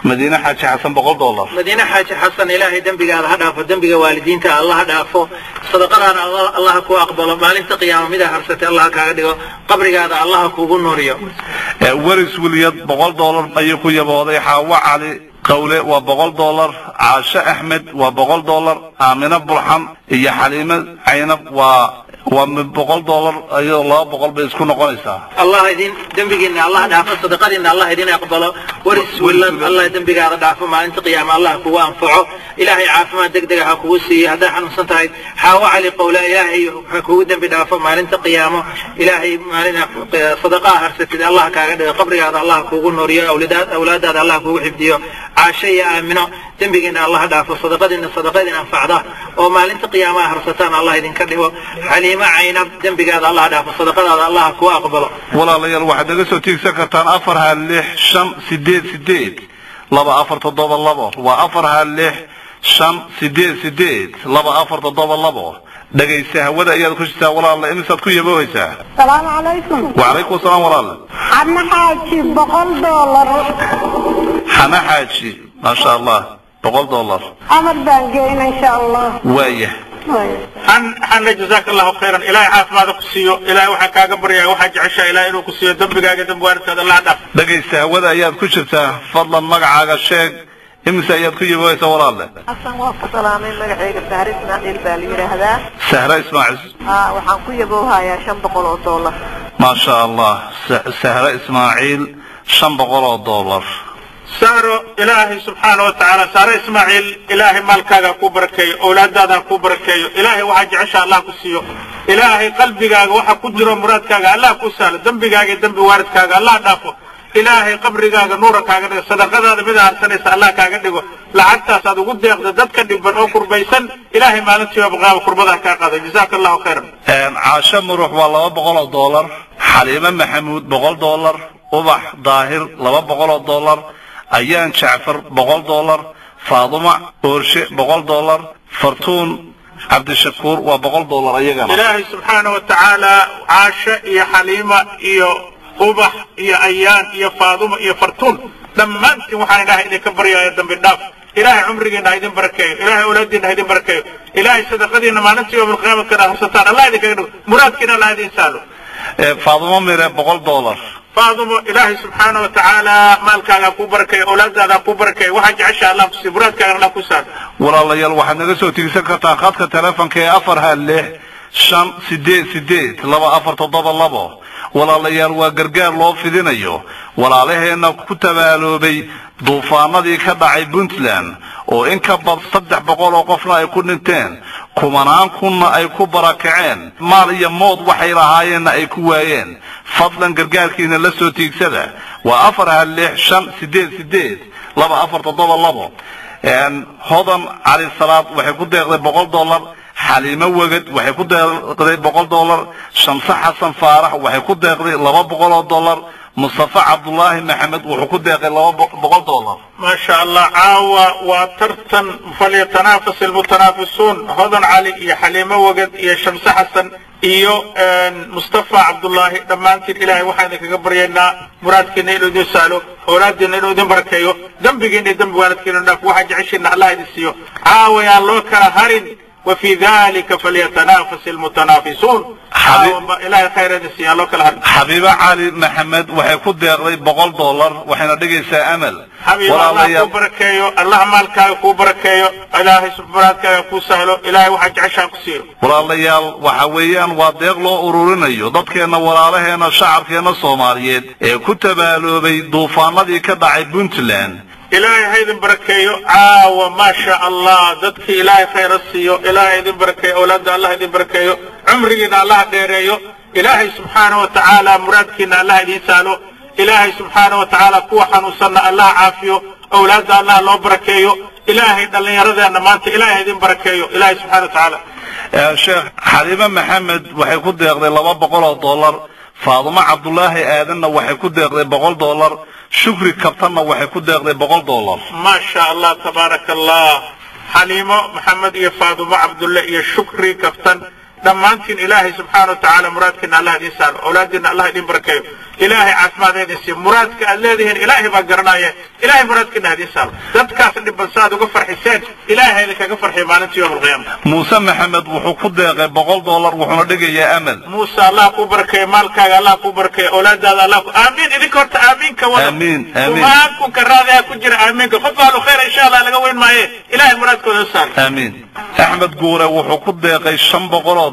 Madiine Xaaji Xasan $100. Madiine Xaaji Xasan, Ilaahay dembigaada ha dhaafo, dembiga waalidiinta Allah ha dhaafo, sadaqadaana Allah ku aqbalo, maalinta qiyaamo mida harsatay Allah kaaga dhigo, qabrigaada Allah kugu nuuriyo. Waris Wiliyad $100 ayuu ku yabooday. Xaawo Cali Qawle waa $100. Caashe Axmed waa $100. Aamina Bulxan iyo Xaliime Caynab waa $100, iyadoo 200 bay isku noqonaysaa. Allah idin dembigiina Allah dhaafo, sadaqadiina Allah idin aqbalo. Waris Wilad, Allah dembigaada dhaafo, maalinta qiyaama Allah kugu anfaco, Ilaahay caafimaad degdeg ha kugu siiyo haddaa xanuunsan tahay. Xaawo Cali Qowle, Ilaahay ha kugu dembi dhaafo, maalinta qiyaamo Ilaahay maalin sadaqaa harsatid Allah kaaga dhigo, qabrigaada Allah kugu nuuriyo, awlaadaada Allah kugu xifdiyo. Caashe iyo Aamino, dembigiina Allah dhaafo, sadaqadiina sadaqadin anfacda oo maalinta qiyaamaha harsataan Allah idinka dhigo. Xaliimo Caynab, dembigaada Allah dhaafo, sadaqadaada Allah kugu aqbalo. Walaalayaal, waxaad naga soo tiigsan kartaan 4 hal 6 5 8 8 2 4 7 2. Waa 4 hal 6 5 8 8 2 4 7 2. Dhegaysta hawada ayaad ku jirtaa walaala, imisaad ku yaboohaysaa? Salaamu calaykum. Wacalaykum asalaam walaala. Xana Xaaji $100. Xana Xaaji, maasha Allah, $100. Amar baan geyna insha Allah. Waaya. Xana, jazaaka Allahu khayran, Ilaahay caafimaada ku siiyo, Ilaahay waxaa kaaga baryaya waxaa jeceshaa Ilaahay inuu ku siiyo, dembigaaga dembi waalidkaada Allah dhaaf. Dhegaysta hawada ayaad ku jirtaa, fadlan magacaaga sheeg, imise ayaad ku yaboohaysaa walaalle? Xasan, waa ku salaamay, magacayga Sahre Ismaaciil baa la yidhaahdaa. Sahre Ismaaciil. Waxaan ku yaboohayaa $500. Maasha Allah, Sahre Ismaaciil $500. Sahro, Ilaahay subxaana wa tacaala, Sahre Ismaaciil, Ilaahay maalkaaga ku barakeeyo, owlaadaada ku barakeeyo, Ilaahay waxaa jecesha Allah ku siiyo, Ilaahay qalbigaaga waxa ku jiro muraadkaaga Allah ku sahlo, dembigaaga iyo dembi waalidkaaga Allah dhaafo, Ilaahay qabrigaaga nuura kaaga dhigo, sadaqadaada mid harsanaysa Allah kaaga dhigo, lacagtaas aad ugu deeqda dadka dhiban oo kurbaysan, Ilaahay maalintii qaaba kurbadaha kaa qaaday. Jazaaka Allahu khayran. Caasho Murux waa $200. Xaliime Maxamuud $100. Ubax Daahir $200. Ayaan Jacfar $100. Faaduma Oorshe $100. Fartuun Cabdishakuur waa $100 ayagana. Ilaahay subxaana wa tacaala Caasho iyo Xaliima iyo Ubax iyo Ayaan iyo Faaduma iyo Fartuun dhammaantiin waxaan Ilaahay idinka baryaaya dambi dhaaf, Ilaahay cumrigiina ha idin barakeeyo, Ilaahay awlaadiina ha idin barakeeyo, Ilaahay sadaqadiina maalintii yawmalqiyaama kana harsataan Allah idinkaga dhigo, muraadkiina Allah idin sahlo. Faadumo Mire $100. Faadumo, Ilaahay subxaana wa tacaala maalkaaga ku barakeeyo, awlaadaada ku barakeeyo, waxaa jecesha Allah ku siiyo, muraadkaagana Allah ku sahlo. Walaalayaal, waxaad naga soo tiigsan kartaa khadka teleefonka ee 4 hal 6 5 8 8 2 4 7 2. Walaalayaal, waa gargaar loo fidinayo walaalaheenna ku tabaaloobay duufaanadii ka dhacay Puntland oo in ka badan 300 oo qofna ay ku dhinteen, kumanaan kunna ay ku barakaceen, maal iyo mood waxay lahaayeenna ay ku waayeen. Fadlan gargaarkiina la soo tiigsada waa 4 hal 6 5 8 8 2 4 7 2. Hodan Cali Salaad waxay ku deeqday $100. Xaliimo Weged waxay ku deeqday $100. Shamse Xasan Faarax waxay ku deeqday $200. Mustafa Cabdullaahi Maxamed wuxuu ku deeqay $200. Maasha Allah, caawa waa tartan, falyatanaafas almutanaafisuun. Hodan Cali iyo Xaliimo Weged iyo Shamse Xasan iyo Mustafa Cabdullaahi, dhammaantiin Ilaahay waxaan idinkaga baryaynaa muraadkiina inuu idin sahlo, awlaadiina inuu idin barakeeyo, dembigiina iyo dembi waalidkiina dhaaf, waxaa jeceshiina Allah idin siiyo. Caawa yaan loo kala harin. وفي ذلك فليتنافس المتنافسون. إلهي خير هذا الله كل هرب. Xabiibo Cali Maxamed waxay ku deeqday $100, waxayna dhigaysaa Amal. Xabiib, Allah kuu barakeeyo, Allah maalkaaga kuu barakeeyo, Ilaahay muraadkaaga kuu sahlo, Ilaahay waxaa jeceshaa ku siiyo. Walaalayaal, waxa weeyaan waa deeq loo ururinayo dadkeenna, walaalaheena, shacabkeenna Soomaaliyeed ee ku tabaaloobay duufaanadii ka dhacay Puntland. Ilaahay ha idin barakeeyo. Caawa maasha Allah, dadkii Ilaahay khayra siiyo, Ilaahay idin barakeeyo, awlaadda Allah idin barakeeyo, cumrigiina Allah dheereeyo, Ilaahay subxaana wa tacaala muraadkiina Allah idiin sahlo, Ilaahay subxaana wa tacaala kuwa xanuunsanna Allah caafiyo, awlaadda Allah loo barakeeyo, Ilaahay dhallinyaradeenna maanta Ilaahay idin barakeeyo, Ilaahay subxaana wa tacaala. Sheekh, Xaliime Maxamed waxay ku deeqday $200, Faadumo Cabdulaahi Aadanna waxay ku deeqday $100, Shukri Kabtanna waxay ku deeqday $100. ما شاء الله تبارك الله. حليمة محمد iyo فاطمة عبد الله iyo شكري كفتن, dhammaantiin Ilaahay subxaana wa tacaala muraadkiina Allah idiin saaro, awlaadiina Allah idin barakeeyo, Ilaahay caafimaad idin siiyo. Muraadka aad leedihiin Ilaahay baa garanaya, Ilaahay muraadkiina idiin saaro. Dadkaas dhiban saad uga farxiseen, Ilaahay idinkaga farxiyo maalinta yowm alqiyaama. Muuse Maxamed wuxuu ku deeqay $100, wuxuuna dhigayaa Amal. Muuse, Allah kuu barakeeyo maalkaaga, Allah kuu barakeeyo awlaadaada, Allah ku aamiin. Idinka horta aamiinka wada. Aamiin, aamiin. Kumaankunka raadiyaa ku jira aamiinka. Qof ahlu khayr insha Allah laga weyn maaye, Ilaahay muraadkooda u saaro. Aamiin. Axmed Guure wuxuu ku deeqay $500.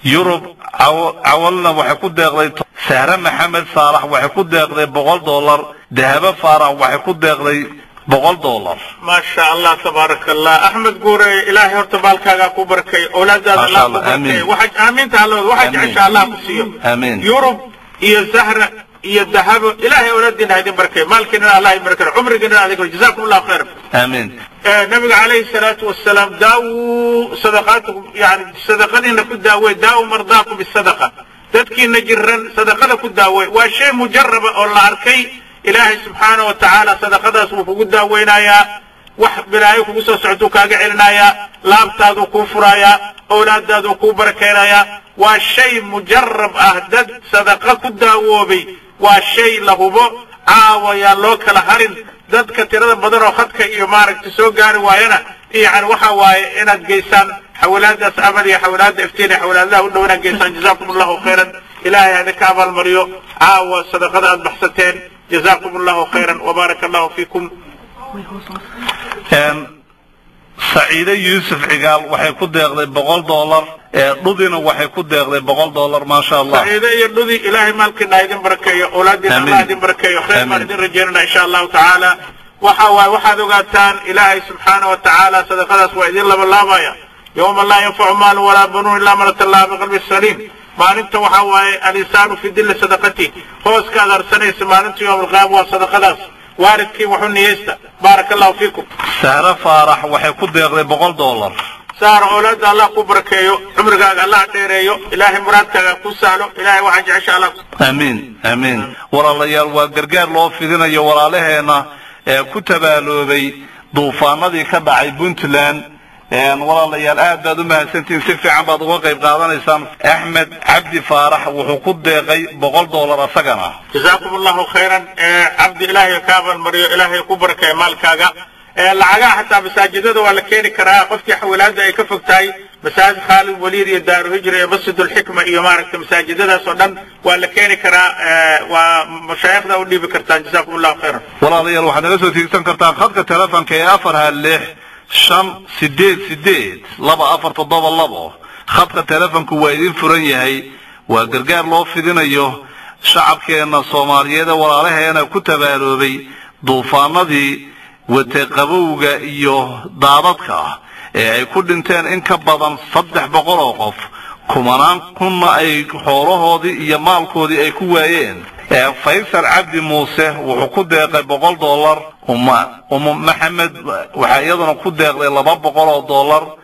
Yurub Cawalna waxay ku deeqday. Sahre Maxamed Saalax waxay ku deeqday $100. Dahabo Faarax waxay ku deeqday $100. ما شاء الله تبارك الله. أحمد قوري، إلهي horta maalkaaga ku barakeeyo, awlaadaada Maasha Allah ku Allah, barakeeyo. aamiin. Waxa aamiinta Allah waxa Aamiin. jecesha Allah ku siiyo. Aamiin. Yurub iyo Zahra iyo Dahabo, Ilaahay awlaadiina ha idin barakeeyo, maalkiina Allah idin barakeeyo, cumrigiina Allah idin, جزاكم الله خير. Aamiin. Nabiga calayhi salaatu wasalaam daawu sadaqaatukum, yani sadaqadiina ku daawey, daawu mardaakum bisadaqa, dadkiina jiran sadaqada ku daawey. Waa shay mujaraba oo la arkay. Ilaahay subxaana wa tacaala sadaqadaas wuu kugu daaweynayaa, wax bilaayo kugu soo socduu kaaga celinayaa, laabtaaduu kuu furayaa, awlaadaaduu kuu barakeynayaa. Waa shay mujarab ah, dad sadaqa ku daawoobay, waa shay la hubo. Caawa yaa loo kala harin dadka tirada badan oo khadka iyo maaragtay soo gaari waayana, yani waxa waaye inaad geysaan xawalaadaas Amal iyo xawalaada Iftiin iyo xawalaadaha u dhow inaad geysaan. Jazaakum Allahu khayran, Ilaahay ha idinka abaalmariyo caawa sadaqada aad baxsateen. Jazaakum Allahu khayran wabaaraka Allahu fiikum. Saciide Yuusuf Cigaal waxay ku deeqday $100, Dhudina waxay ku deeqday $100, maasha Allah. Saciide iyo Dhudi, Ilaahay maalkiina ha idin barakeeyo, awlaadiina Amiin. Allah idin barakeeyo, khayr baan Amiin. idin rajeynana insha Allahu tacaala. Waxa waaye waxaad ogaataan Ilaahay subxaana wa tacaala sadaqadaas waa idin labalaabaya yowma laa yanfacu maalun walaa banuun ilaa man ata Allaha biqalbi saliim. Maalinta waxa waaye alinsaanu fi dilli sadaqati, hooska aad harsanaysa maalinta yowm alqiyaama waa sadaqadaas. Waalidkii waxu niyeysta. Baaraka Allahu fiikum. Sahre Faarax waxay ku deeqday $100. Saar, awlaadda Allah ku barakeeyo, cumrigaaga Allah dheereeyo, Ilaahay muraadkaaga ku sahlo, Ilaahay waxaa jecesha Allah. Aamiin, aamiin. Walaalayaal, waa gargaar loo fidinayo walaalaheena ee ku tabaaloobay duufaanadii ka dhacay Puntland. Walaalayaal, aad baad u mahadsantihiin, si fiican baad uga qayb qaadanaysaan. Axmed Cabdi Faarax wuxuu ku deeqay $100 asagana. جزاكم الله خيرا. عبد إلهي ka abaalmariyo, Ilaahay ku barakeeyo maalkaaga. Lacagaha xataa masaajidada waa la keeni karaa, qofkii xawalaada ay ka fog tahay masaajid Khaalid Waliid iyo Daaru Hijra iyo Masjid Ulxikma iyo maaragta masaajidadaas oo dhan waa la keeni karaa, waa mashaayikhda u dhiibi kartaan. Jazaakum Allahu khayran. Walaalayaal, waxaad naga soo tiigsan kartaan khadka telefonka ee 416 588 2472. Khadka telefonku waa idin furan yahay. Waa gargaar loo fidinayo shacabkeena Soomaaliyeed ee walaalaheena ku tabaaloobay duufaanadii wate qabowga iyo daadadka ee ay ku dhinteen in ka badan 300 oo qof, kumanaan kunna ay xoolahoodii iyo maalkoodii ay ku waayeen. Faysal Cabdi Muuse wuxuu ku deeqay $100. Uma Maxamed waxaa iyaduna ku deeqday $200.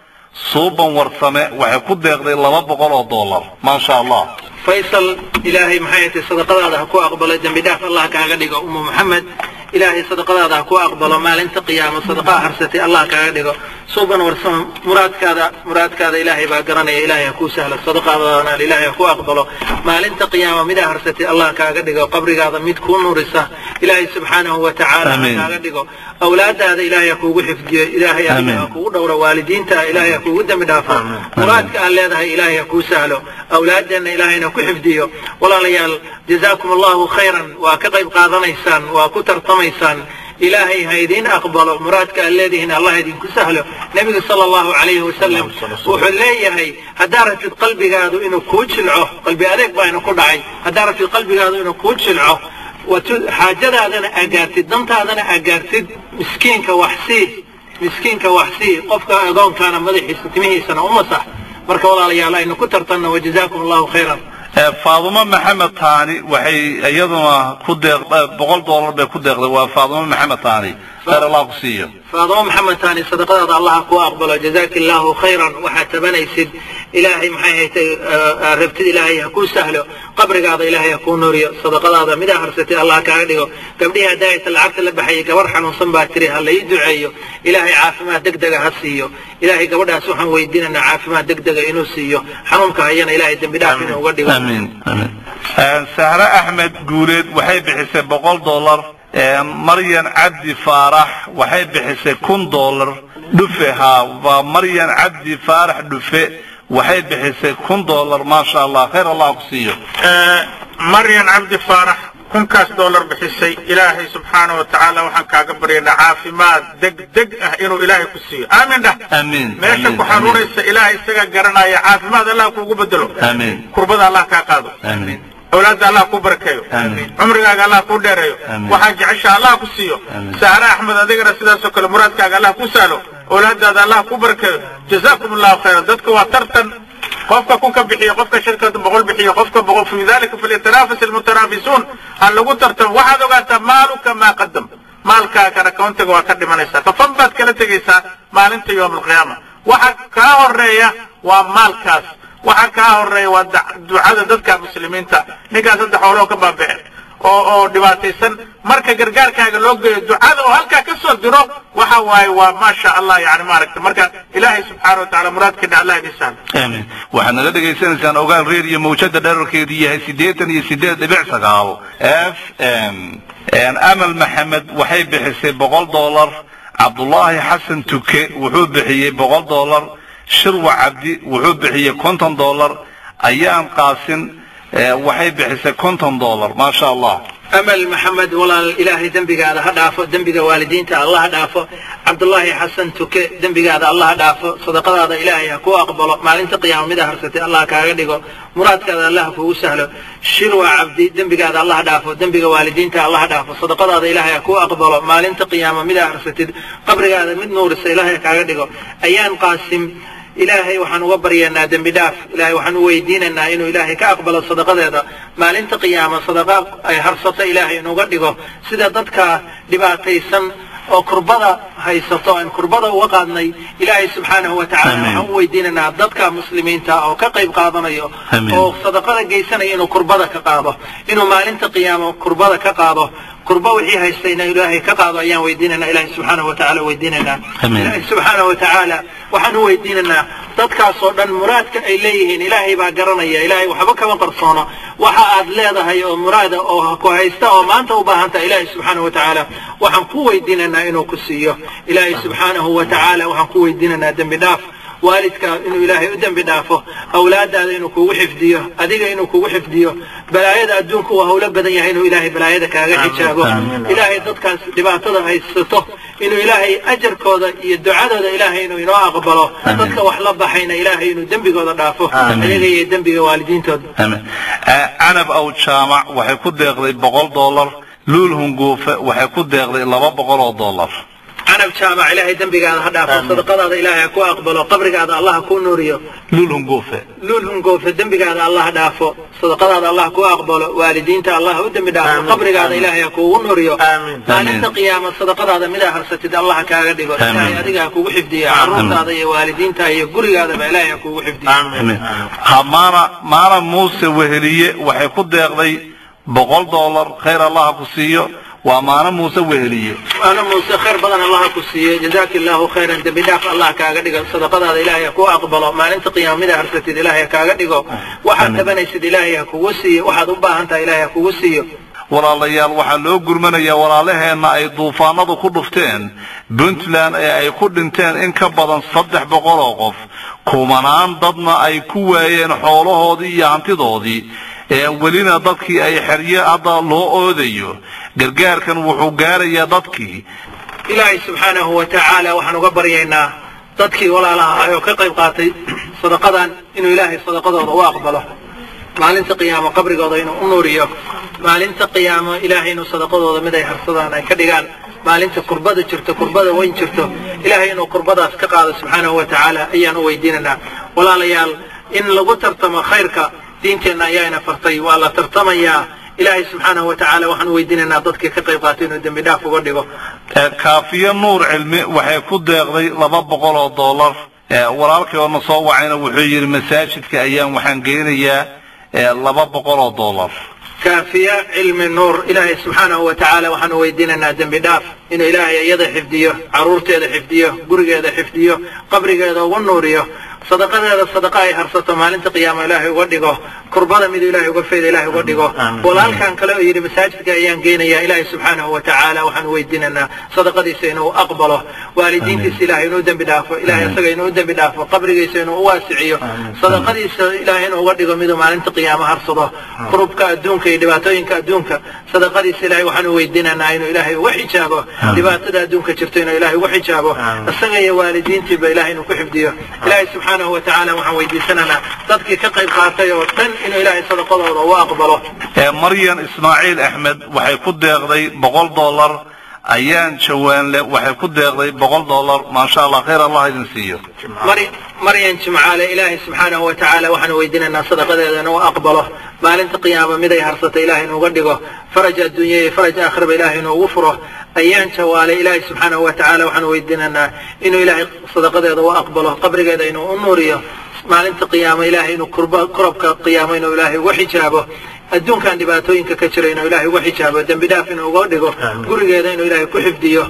Suuban Warsame waxay ku deeqday $200, maasha Allah. Faysal, Ilaahay maxay tahay sadaqadaada ha ku aqbalo, dembi dhaaf Allah kaaga dhigo. Umu Maxamed, Ilaahay sadaqadaada ha ku aqbalo, maalinta qiyaamo sadaqaa harsatay Allah kaaga dhigo. Suuban Warsama, muraadkaada Ilaahay baa garanaya. Ilaahay ha kuu sahlo, sadaqaadana Ilaahay ha ku aqbalo. Maalinta qiyaama midaa harsatay Allah kaaga dhigo, qabrigaada mid kuu nuurisa Ilaahay subxaanahu wa tacaala ha kaaga dhigo. Awlaadaada Ilaahay ha kuugu xifdiyo, Ilaahay adiga ha kugu dhowro, waalidiinta Ilaahay ha kuugu dembi dhaafo. Muraadka aad leedahay Ilaahay ha kuu sahlo, awlaadeenna Ilaahayna ku xifdiyo. Walaalayaal, jazaakum Allahu khayran. Waa ka qayb qaadanaysaan, waa ku tartamaysaan. Ilaahay ha idiin aqbalo, muraadka aad leedihiin Allah idinku sahlo. Nebigu sala Allahu calayhi wasalam wuxuu leeyahay, haddaa rabtid qalbigaadu inuu kuu jilco, qalbi adeeg baa inu ku dhacay, haddaa rabtid qalbigaadu inuu kuu jilco, xaajadaadana agaartid, dantaadana agaartid, miskiinka waxsii, miskiinka waxsii, qofka agoonkaana madaxiisa timihiisana u masax. Marka walaalayaal, aynu ku tartanno. Wajazaakum Allahu khayran. Faadumo Maxamed Taani waxay iyaduna ku deeq $100 bay ku deeqday. Waa Faadumo Maxamed Taani, khayr Allah ku siiyo. Faadumo Maxamed Taani, sadaqadaada Allah ku aqbalo. Jazaaka Allahu khayran. Waxaad tabanaysid Ilaahay maxay haytay rabtid Ilaahay ha kuu sahlo, qabrigaada Ilaahay ha kuu nuuriyo, sadaqadaada midaa harsatay Allah kaaga dhigo. Gabdhihii haddaa hayta lacagta la baxayay, gabar xanuunsan baa tiri ha la ii duceeyo, Ilaahay caafimaad degdega ha siiyo. Ilaahay gabadhaas waxaan weydiinaynaa caafimaad degdega inuu siiyo, xanuunka hayana Ilaahay dembi dhaaf inuu uga dhigo. Amiin, amiin. Sahre Axmed Guuleed waxay bixisay $100. Maryan Cabdi Faarax waxay bixisay $1000. Dhufe, haa, waa Maryan Cabdi Faarax Dhufe, waxay bixisay $1000. Maasha Allah, khayr Allah ku siiyo. Maryan Cabdi Faarax kunkaas dollar bixisay, Ilaahay subxaana wa tacaala waxaan kaaga baryaynaa caafimaad degdeg ah inuu Ilaahay ku siiyo. Aamin dhah. Amiin. Meesha ku xanuunaysa Ilaahay isaga garanaya, caafimaad Allah kuugu bedelo. Amiin. Kurbada Allah kaa qaado. Amiin. Awlaadda Allah ku barakeeyo. Cumrigaaga Allah ku dheereeyo. Waxaa jecesha Allah ku siiyo. Sahre Axmed, adigana sidaasoo kale muraadkaaga Allah ku sahlo, awlaadaada Allah ku barakeeyo. Jazaakum Allahu khayran. Dadka waa tartan, qofka kunka bixiyo, qofka shirkada 100 bixiyo, qofka 100. Fi dalika falyatanaafas almutanaafisuun, ha lagu tartamo. Waxaad ogaataa maaluka maa qadam, maalkaagana kauntiga waa ka dhimanaysaa, kafan baad kala tegaysaa maalinta yowm alqiyaama. Waxa kaa horeeya waa maalkaas, waxa kaa horeeya waa ducada dadka muslimiinta. Ninkaas saddex xooloo ka baaba'een oo dhibaataysan, marka gargaarkaaga loo geeyo, ducada oo halkaa ka soo diro, waxa waaye waa maasha Allah, yani maaragta. Marka Ilaahay subxaana wa tacaala muraadkeena Allah idin sahlo. Amiin. Waxaad naga dhegaysanaysaan Ogaal Radio, mawjada dherarkeedu yahay 88.9 FM. Amal Maxamed waxay bixisay $100. Cabdullaahi Xasan Tuke wuxuu bixiyey $100. Shirwa Cabdi wuxuu bixiyey $50. Ayaan Qaasin waxay bixisay $50. Maasha Allah. Amal Maxamed, walaal, Ilaahay dembigaada ha dhaafo, dembiga waalidiinta Allah ha dhaafo. Cabdullaahi Xasan Tuke, dembigaada Allah ha dhaafo, sadaqadaada Ilaahay ha ku aqbalo, maalinta qiyaama mida harsatay Allah kaaga dhigo, muraadkaada Allah kugu sahlo. Shirwa Cabdi, dembigaada Allah ha dhaafo, dembiga waalidiinta Allah ha dhaafo, sadaqadaada Ilaahay ha ku aqbalo, maalinta qiyaama mida harsatid, qabrigaada mid nuurisa Ilaahay ha kaaga dhigo. Ayaan Qaasim, Ilaahay waxaan uga baryaynaa dembi dhaaf. Ilaahay waxaan u weydiinaynaa inuu Ilaahay ka aqbalo sadaqadeeda, maalinta qiyaama sadaqa ay harsato Ilaahay inuga dhigo. Sida dadka dhibaataysan oo kurbada haysato aan kurbada uga qaadnay, Ilaahay subxaanahu wa tacaala waxaan u weydiinaynaa dadka muslimiinta oo ka qayb qaadanayo oo sadaqada geysanaya inuu kurbada ka qaado, inuu maalinta qiyaamo kurbada ka qaado. Kurba wixii haystayna Ilaahay ka qaado ayaan weydiinaynaa, Ilaahay subxaanahu wa tacaala weydiinaynaa. Ilaahay subxaanahu wa tacaala waxaan u weydiinaynaa dadkaas oo dhan muraadka ay leeyihiin Ilaahay baa garanaya, Ilaahay waxba kama qarsoono. Waxa aad leedahay oo muraada oo ku haysta oo maanta u baahan tahay, Ilaahay subxaanahu wa tacaala waxaan ku weydiinaynaa inuu ku siiyo. Ilaahay subxaanahu wa tacaala waxaan ku weydiinaynaa dembi dhaaf, waalidka inuu Ilaahay u dembi dhaafo, awlaadaada inuu kugu xifdiyo, adiga inuu kugu xifdiyo. Balaayada adduunku waa howlo badan yahay, inuu Ilaahay balaayada kaaga xijaabo. Ilaahay dadkaas dhibaatada haysato inuu Ilaahay ajarkooda iyo ducadooda Ilaahay inuu inoo aqbalo. Dadka wax la baxayna Ilaahay inuu dembigooda dhaafo, ayaga iyo dembiga waalidiintooda. Canab Aw Jaamac waxay ku deeqday $100. Luul Hunguufe waxay ku deeqday $200. Canab Jaamac, Ilaahay dembigaada ha dhaafo, sadaqadaada Ilaahay ha ku aqbalo, qabrigaada Allah ha kuu nuuriyo. Luul Hunguufe. Luul Hunguufe, dembigaada Allah ha dhaafo, sadaqadaada Allah ku aqbalo, waalidiinta Allah u dembi dhaafo, qabrigaada Ilaahay ha kuugu nuuriyo, maalinta qiyaama sadaqadaada midaa harsatid Allah ha kaaga dhigo. Ilaahay adiga ha kugu xifdiyo, carruurtaada iyo waalidiinta iyo gurigaadaba Ilaahay ha kugu xifdiyo. Ha maana Maana Muuse Weheliye waxay ku deeqday $100. Khayr Allah ku siiyo. Waa Maano Muuse Weheliye. Maano Muuse, khayr badan Allah ku siiye, jazaaka Allahu khayran. Dembi dhaaf Allah kaaga dhigo, sadaqadaada Ilaahay ha ku aqbalo, maalinta qiyaamada harsatid Ilaahay ha kaaga dhigo, waxaad tabanaysid Ilaahay ha kugu siiyo, waxaad u baahan tahay Ilaahay ha kugu siiyo. Walaalayaal, waxaa loo gurmanayaa walaalaheenna ay duufaanadu ku dhufteen Puntland ee ay ku dhinteen in ka badan 300 oo qof, kumanaan dadna ay ku waayeen xoolahoodii iyo hantidoodii, ee welina dadkii ay xeryo hadda loo oodayo. Gargaarkan wuxuu gaarayaa dadkii. Ilaahay subxaanahu wa tacaala waxaan uga baryaynaa dadkii walaalaha ah oo ka qayb qaatay sadaqadan inuu Ilaahay sadaqadooda u aqbalo, maalinta qiyaamo qabrigooda inuu u nuuriyo, maalinta qiyaamo Ilaahay inuu sadaqadooda mid ay harsadaan ay ka dhigaan, maalinta kurbada jirto, kurbada weyn jirto, Ilaahay inuu kurbadaas ka qaado subxaanahu wa tacaala ayaan u weydiinaynaa. Walaalayaal, in lagu tartamo khayrka diinteenna ayaana fartay, waa la tartamayaa. Ilaahay subxaanahu wa tacaala waxaan u weydiinaynaa dadkii ka qayb qaatay inuu dembi dhaaf uga dhigo. Kaafiye Nuur Cilmi waxay ku deeqday 200 oo dollar. Walaalkii oo na soo wacayna wuxuu yidhi masaajidka ayaan waxaan geynayaa 200 oo dollar. Kaafiye Cilmi Nuur, Ilaahay subxaanahu wa tacaala waxaan u weydiinaynaa dembi dhaaf, inuu Ilaahay iyada xifdiyo, carruurteeda xifdiyo, gurigeeda xifdiyo, qabrigeeda ugu nuuriyo, sadaqadeeda sadaqa ay harsato maalinta qiyaama Ilaahay uga dhigo, kurbada miduu Ilaahay uga fayda Ilaahay uga dhigo. Walaalkan kale oo yidhi masaajidka ayaan geynayaa, Ilaahay subxaanahu wa tacaala waxaan u weydiinaynaa sadaqadiisa inuu aqbalo, waalidiintiisa Ilaahay inuu dembi dhaafo, Ilaahay isaga inuu dembi dhaafo, qabrigiisa inuu u waasiciyo, sadaqadiisa Ilaahay inuu uga dhigo miduu maalinta qiyaama harsado, kurubka adduunka iyo dhibaatooyinka adduunka sadaqadiisa Ilaahay waxaan u weydiinaynaa inuu Ilaahay uga xijaabo, dhibaatada adduunka jirto inuu Ilaahay uga xijaabo, isaga iyo waalidiintiiba Ilaahay inuu ku xifdiyo. Ilaahay subxaanahu wa tacaala waxaan weydiisanaynaa dadkii ka qayb qaatay oo dhan inuu Ilaahay sadaqadooda u aqbalo. Maryan Ismaaciil Axmed waxay ku deeqday 100 dollar. Ayaan Jawaanle waxay ku deeqday 100 dollar. Maasha Allah, khayr Allah idin siiyo. Maryan Jimcaale, Ilaahay subxaanahu wa tacaala waxaan weydiinaynaa sadaqadeeda inuu aqbalo, maalinta qiyaama mid ay harsata Ilaahay inuuga dhigo, faraj adduunya iyo faraj aakhiraba Ilaahay inuugu furo. Ayaan Jawaale, Ilaahay subxaanahu wa tacaala waxaan weydiinaynaa inuu Ilaahay sadaqadeeda u aqbalo, qabrigeeda inuu u nuuriyo, maalinta qiyaama Ilaahay inuu kurabka qiyaamo inuu Ilaahay uga xijaabo, adduunkan dhibaatooyinka ka jira inuu Ilaahay uga xijaabo, dembi dhaaf inuu uga dhigo, gurigeeda inuu Ilaahay ku xifdiyo.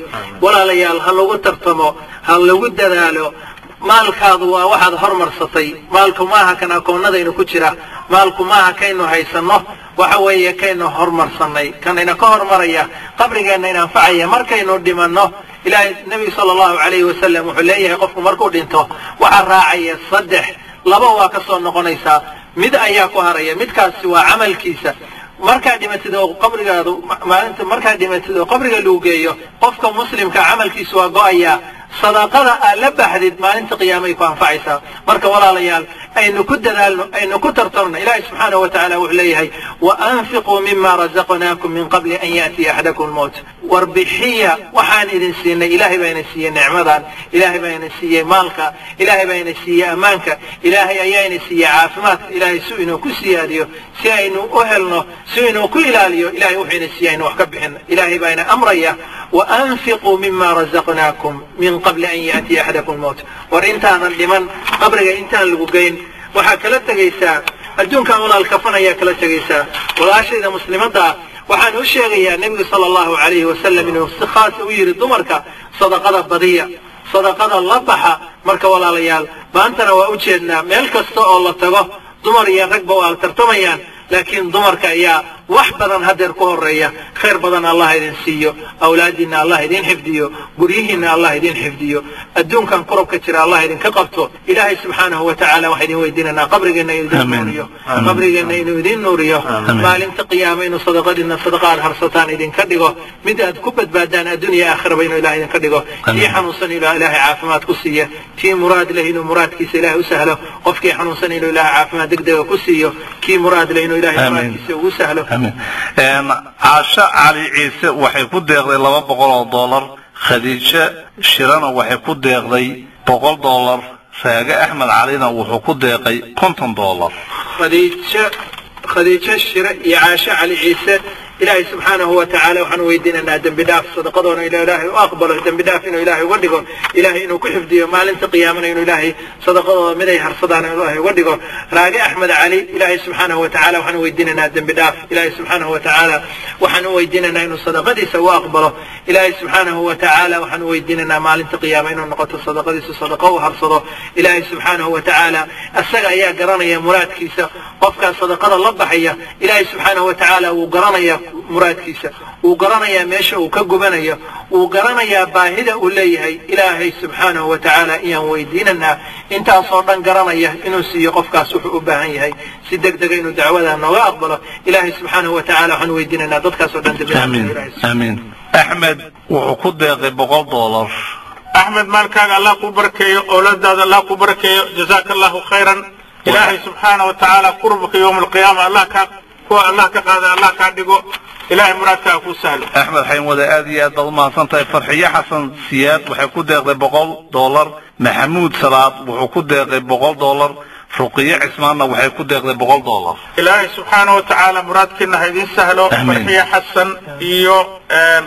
Walaalayaal, ha lagu tartamo, ha lagu dadaalo. Maalkaadu waa waxaad hormarsatay. Maalku maaha kan akoonnadaynu ku jira, maalku maaha kaynu haysanno, waxa weeye kaynu hormarsannay, kanayna ka hormaraya qabrigeenna in anfacaya markaynu dhimanno. Ilaahay nebigu sala Allahu calayhi wasalam wuxuu leeyahay qofku markuu dhinto waxaa raacaya saddex, laba waa ka soo noqonaysaa, mid ayaa ku haraya, midkaasi waa camalkiisa. Markaad dhimatid oo qabrigaadu maalinta markaad dhimatid oo qabriga lagu geeyo, qofka muslimka camalkiisu waa go'ayaa, sadaqada aad la baxdid maalinta qiyaamay ku anfacaysaa. Marka walaalayaal, aynu ku dadaalno, aynu ku tartarno. Ilaahay subxaanahu wa tacaala wuxuu leeyahay wa anfiquu mima razaqnaakum min qabli an yaatiya axadakum almowt. Warbixiya waxaan idin siinay. Ilaahay baa idin siiyey nicmadan, Ilaahay baa idin siiyey maalka, Ilaahay baa idin siiyey ammaanka, Ilaahay ayaa idin siiyey caafimaadka. Ilaahay si inuu ku siyaadiyo, si aynu u helno, si inuu ku ilaaliyo, Ilahay wuxuu idin siiyey aynu wax ka bixin. Ilaahay baa ina amraya wa anfiquu mima razaqnaakum min qabli an yaatiya axadakum almowt. War intaanan dhiman, qabriga intaan lagu geyn, waxaa kala tegaysaa adduunkan walaal kafan ayaa kala tegaysaa. Walaashayda muslimadda ah waxaan u sheegayaa nebigu sala Allahu calayhi wasalam inuu si khaasa u yidhi dumarka sadaqada badiya, sadaqada la baxa. Marka walaalayaal, maantana waa u jeednaa meel kasta oo la tago dumar iyo ragba waa la tartamayaan, laakiin dumarka ayaa wax badan hadeer ku horeeya. Khayr badan Allah idin siiyo, awlaadiinna Allah idin xifdiyo, guryihiinna Allah idin xifdiyo, adduunkan kurabka jira Allah idinka qabto. Ilaahay subxaanahu wa tacaala waxaan idin weydiinanaa qabrigeenna inuu idin nuuriyo, qabrigeenna inuu idin nuuriyo, maalinta qiyaama inuu sadaqadiinna sadaqa aad harsataan idinka dhigo, mid aad ku badbaadaan adduunya aakhiraba inuu Ilahay idinka dhigo. Tii xanuunsan inuu Ilaahay caafimaad ku siiya, tii muraad leh inuu muraadkiisa Ilaahay u sahlo, qofkii xanuunsan inuu Ilaahay caafimaad degdega ku siiyo, kii muraad leh inuu Ilaahay muraadkiisa ugu sahlo. Caasho Cali Ciise waxay ku deeqday 200 oo dollar. Khadiijo Shirana waxay ku deeqday 100 dollar. Raage Axmed Calina wuxuu ku deeqay 50 dollar. Khadiijo Shire iyo Caasho Cali Ciise Ilaahay subxaanahu wa tacaala waxaan weydiinaynaa dembi dhaaf, sadaqadoona inuu Ilaahay u aqbalo, dembi dhaaf inuu Ilaahay uga dhigo, Ilaahay inuu ku xifdiyo maalinta qiyaamana inuu Ilaahay sadaqadooda mid ay harsadaan inuu Ilaahay uga dhigo. Raage Axmed Cali, Ilaahay subxaanahu wa tacaala waxaan weydiinaynaa dembi dhaaf. Ilaahay subxaanahu wa tacaala waxaan u weydiinaynaa inuu sadaqadiisa u aqbalo. Ilaahay subxaanahu wa tacaala waxaan u weydiinaynaa maalinta qiyaama inuu noqoto sadaqadiisu sadaqa u harsado. Ilaahay subxaanahu wa tacaala asaga ayaa garanaya muraadkiisa. Qofkaas sadaqada la baxaya Ilaahay subxaanahu wa tacaala wuu garanaya muraadkiisa, wuu garanayaa meesha uu ka gubanayo, wuu garanayaa baahida uu leeyahay. Ilaahay subxaanahu wa tacaala ayaan weydiinanaa intaasoo dhan garanaya inuu siiyo qofkaas wuxuu u baahan yahay si deg dega inuu dacwada nooga aqbalo. Ilaahay subxaanahu wa tacaala waxaan weydiinanaa dadkaasoo dhan dembi dhaaf. Amiin, amiin. Axmed wuxuu ku deeqay $100. Axmed, maalkaaga Allah kuu barakeeyo, owlaadaada Allah kuu barakeeyo, jazaaka Allahu khayran. Ilaahay subxaana wa tacaala qurbaka yowma alqiyaama Allah kaa kuwa Allah ka qaada, Allah kaa dhigo, Ilaahay muraadkaaga kuu sahlo. Axmed Xaynwade, aad iyo aad baad umahadsan tahay. Farxiye Xasan Siyaad waxay ku deeqday $100. Maxamuud Salaad wuxuu ku deeqay $100. Ruqiye Cismaanna waxay ku deeqday $100. Ilaahay subxaana wa tacaala muraadkiina ha idiin sahlo. Amiin. Farxiye Xasan iyo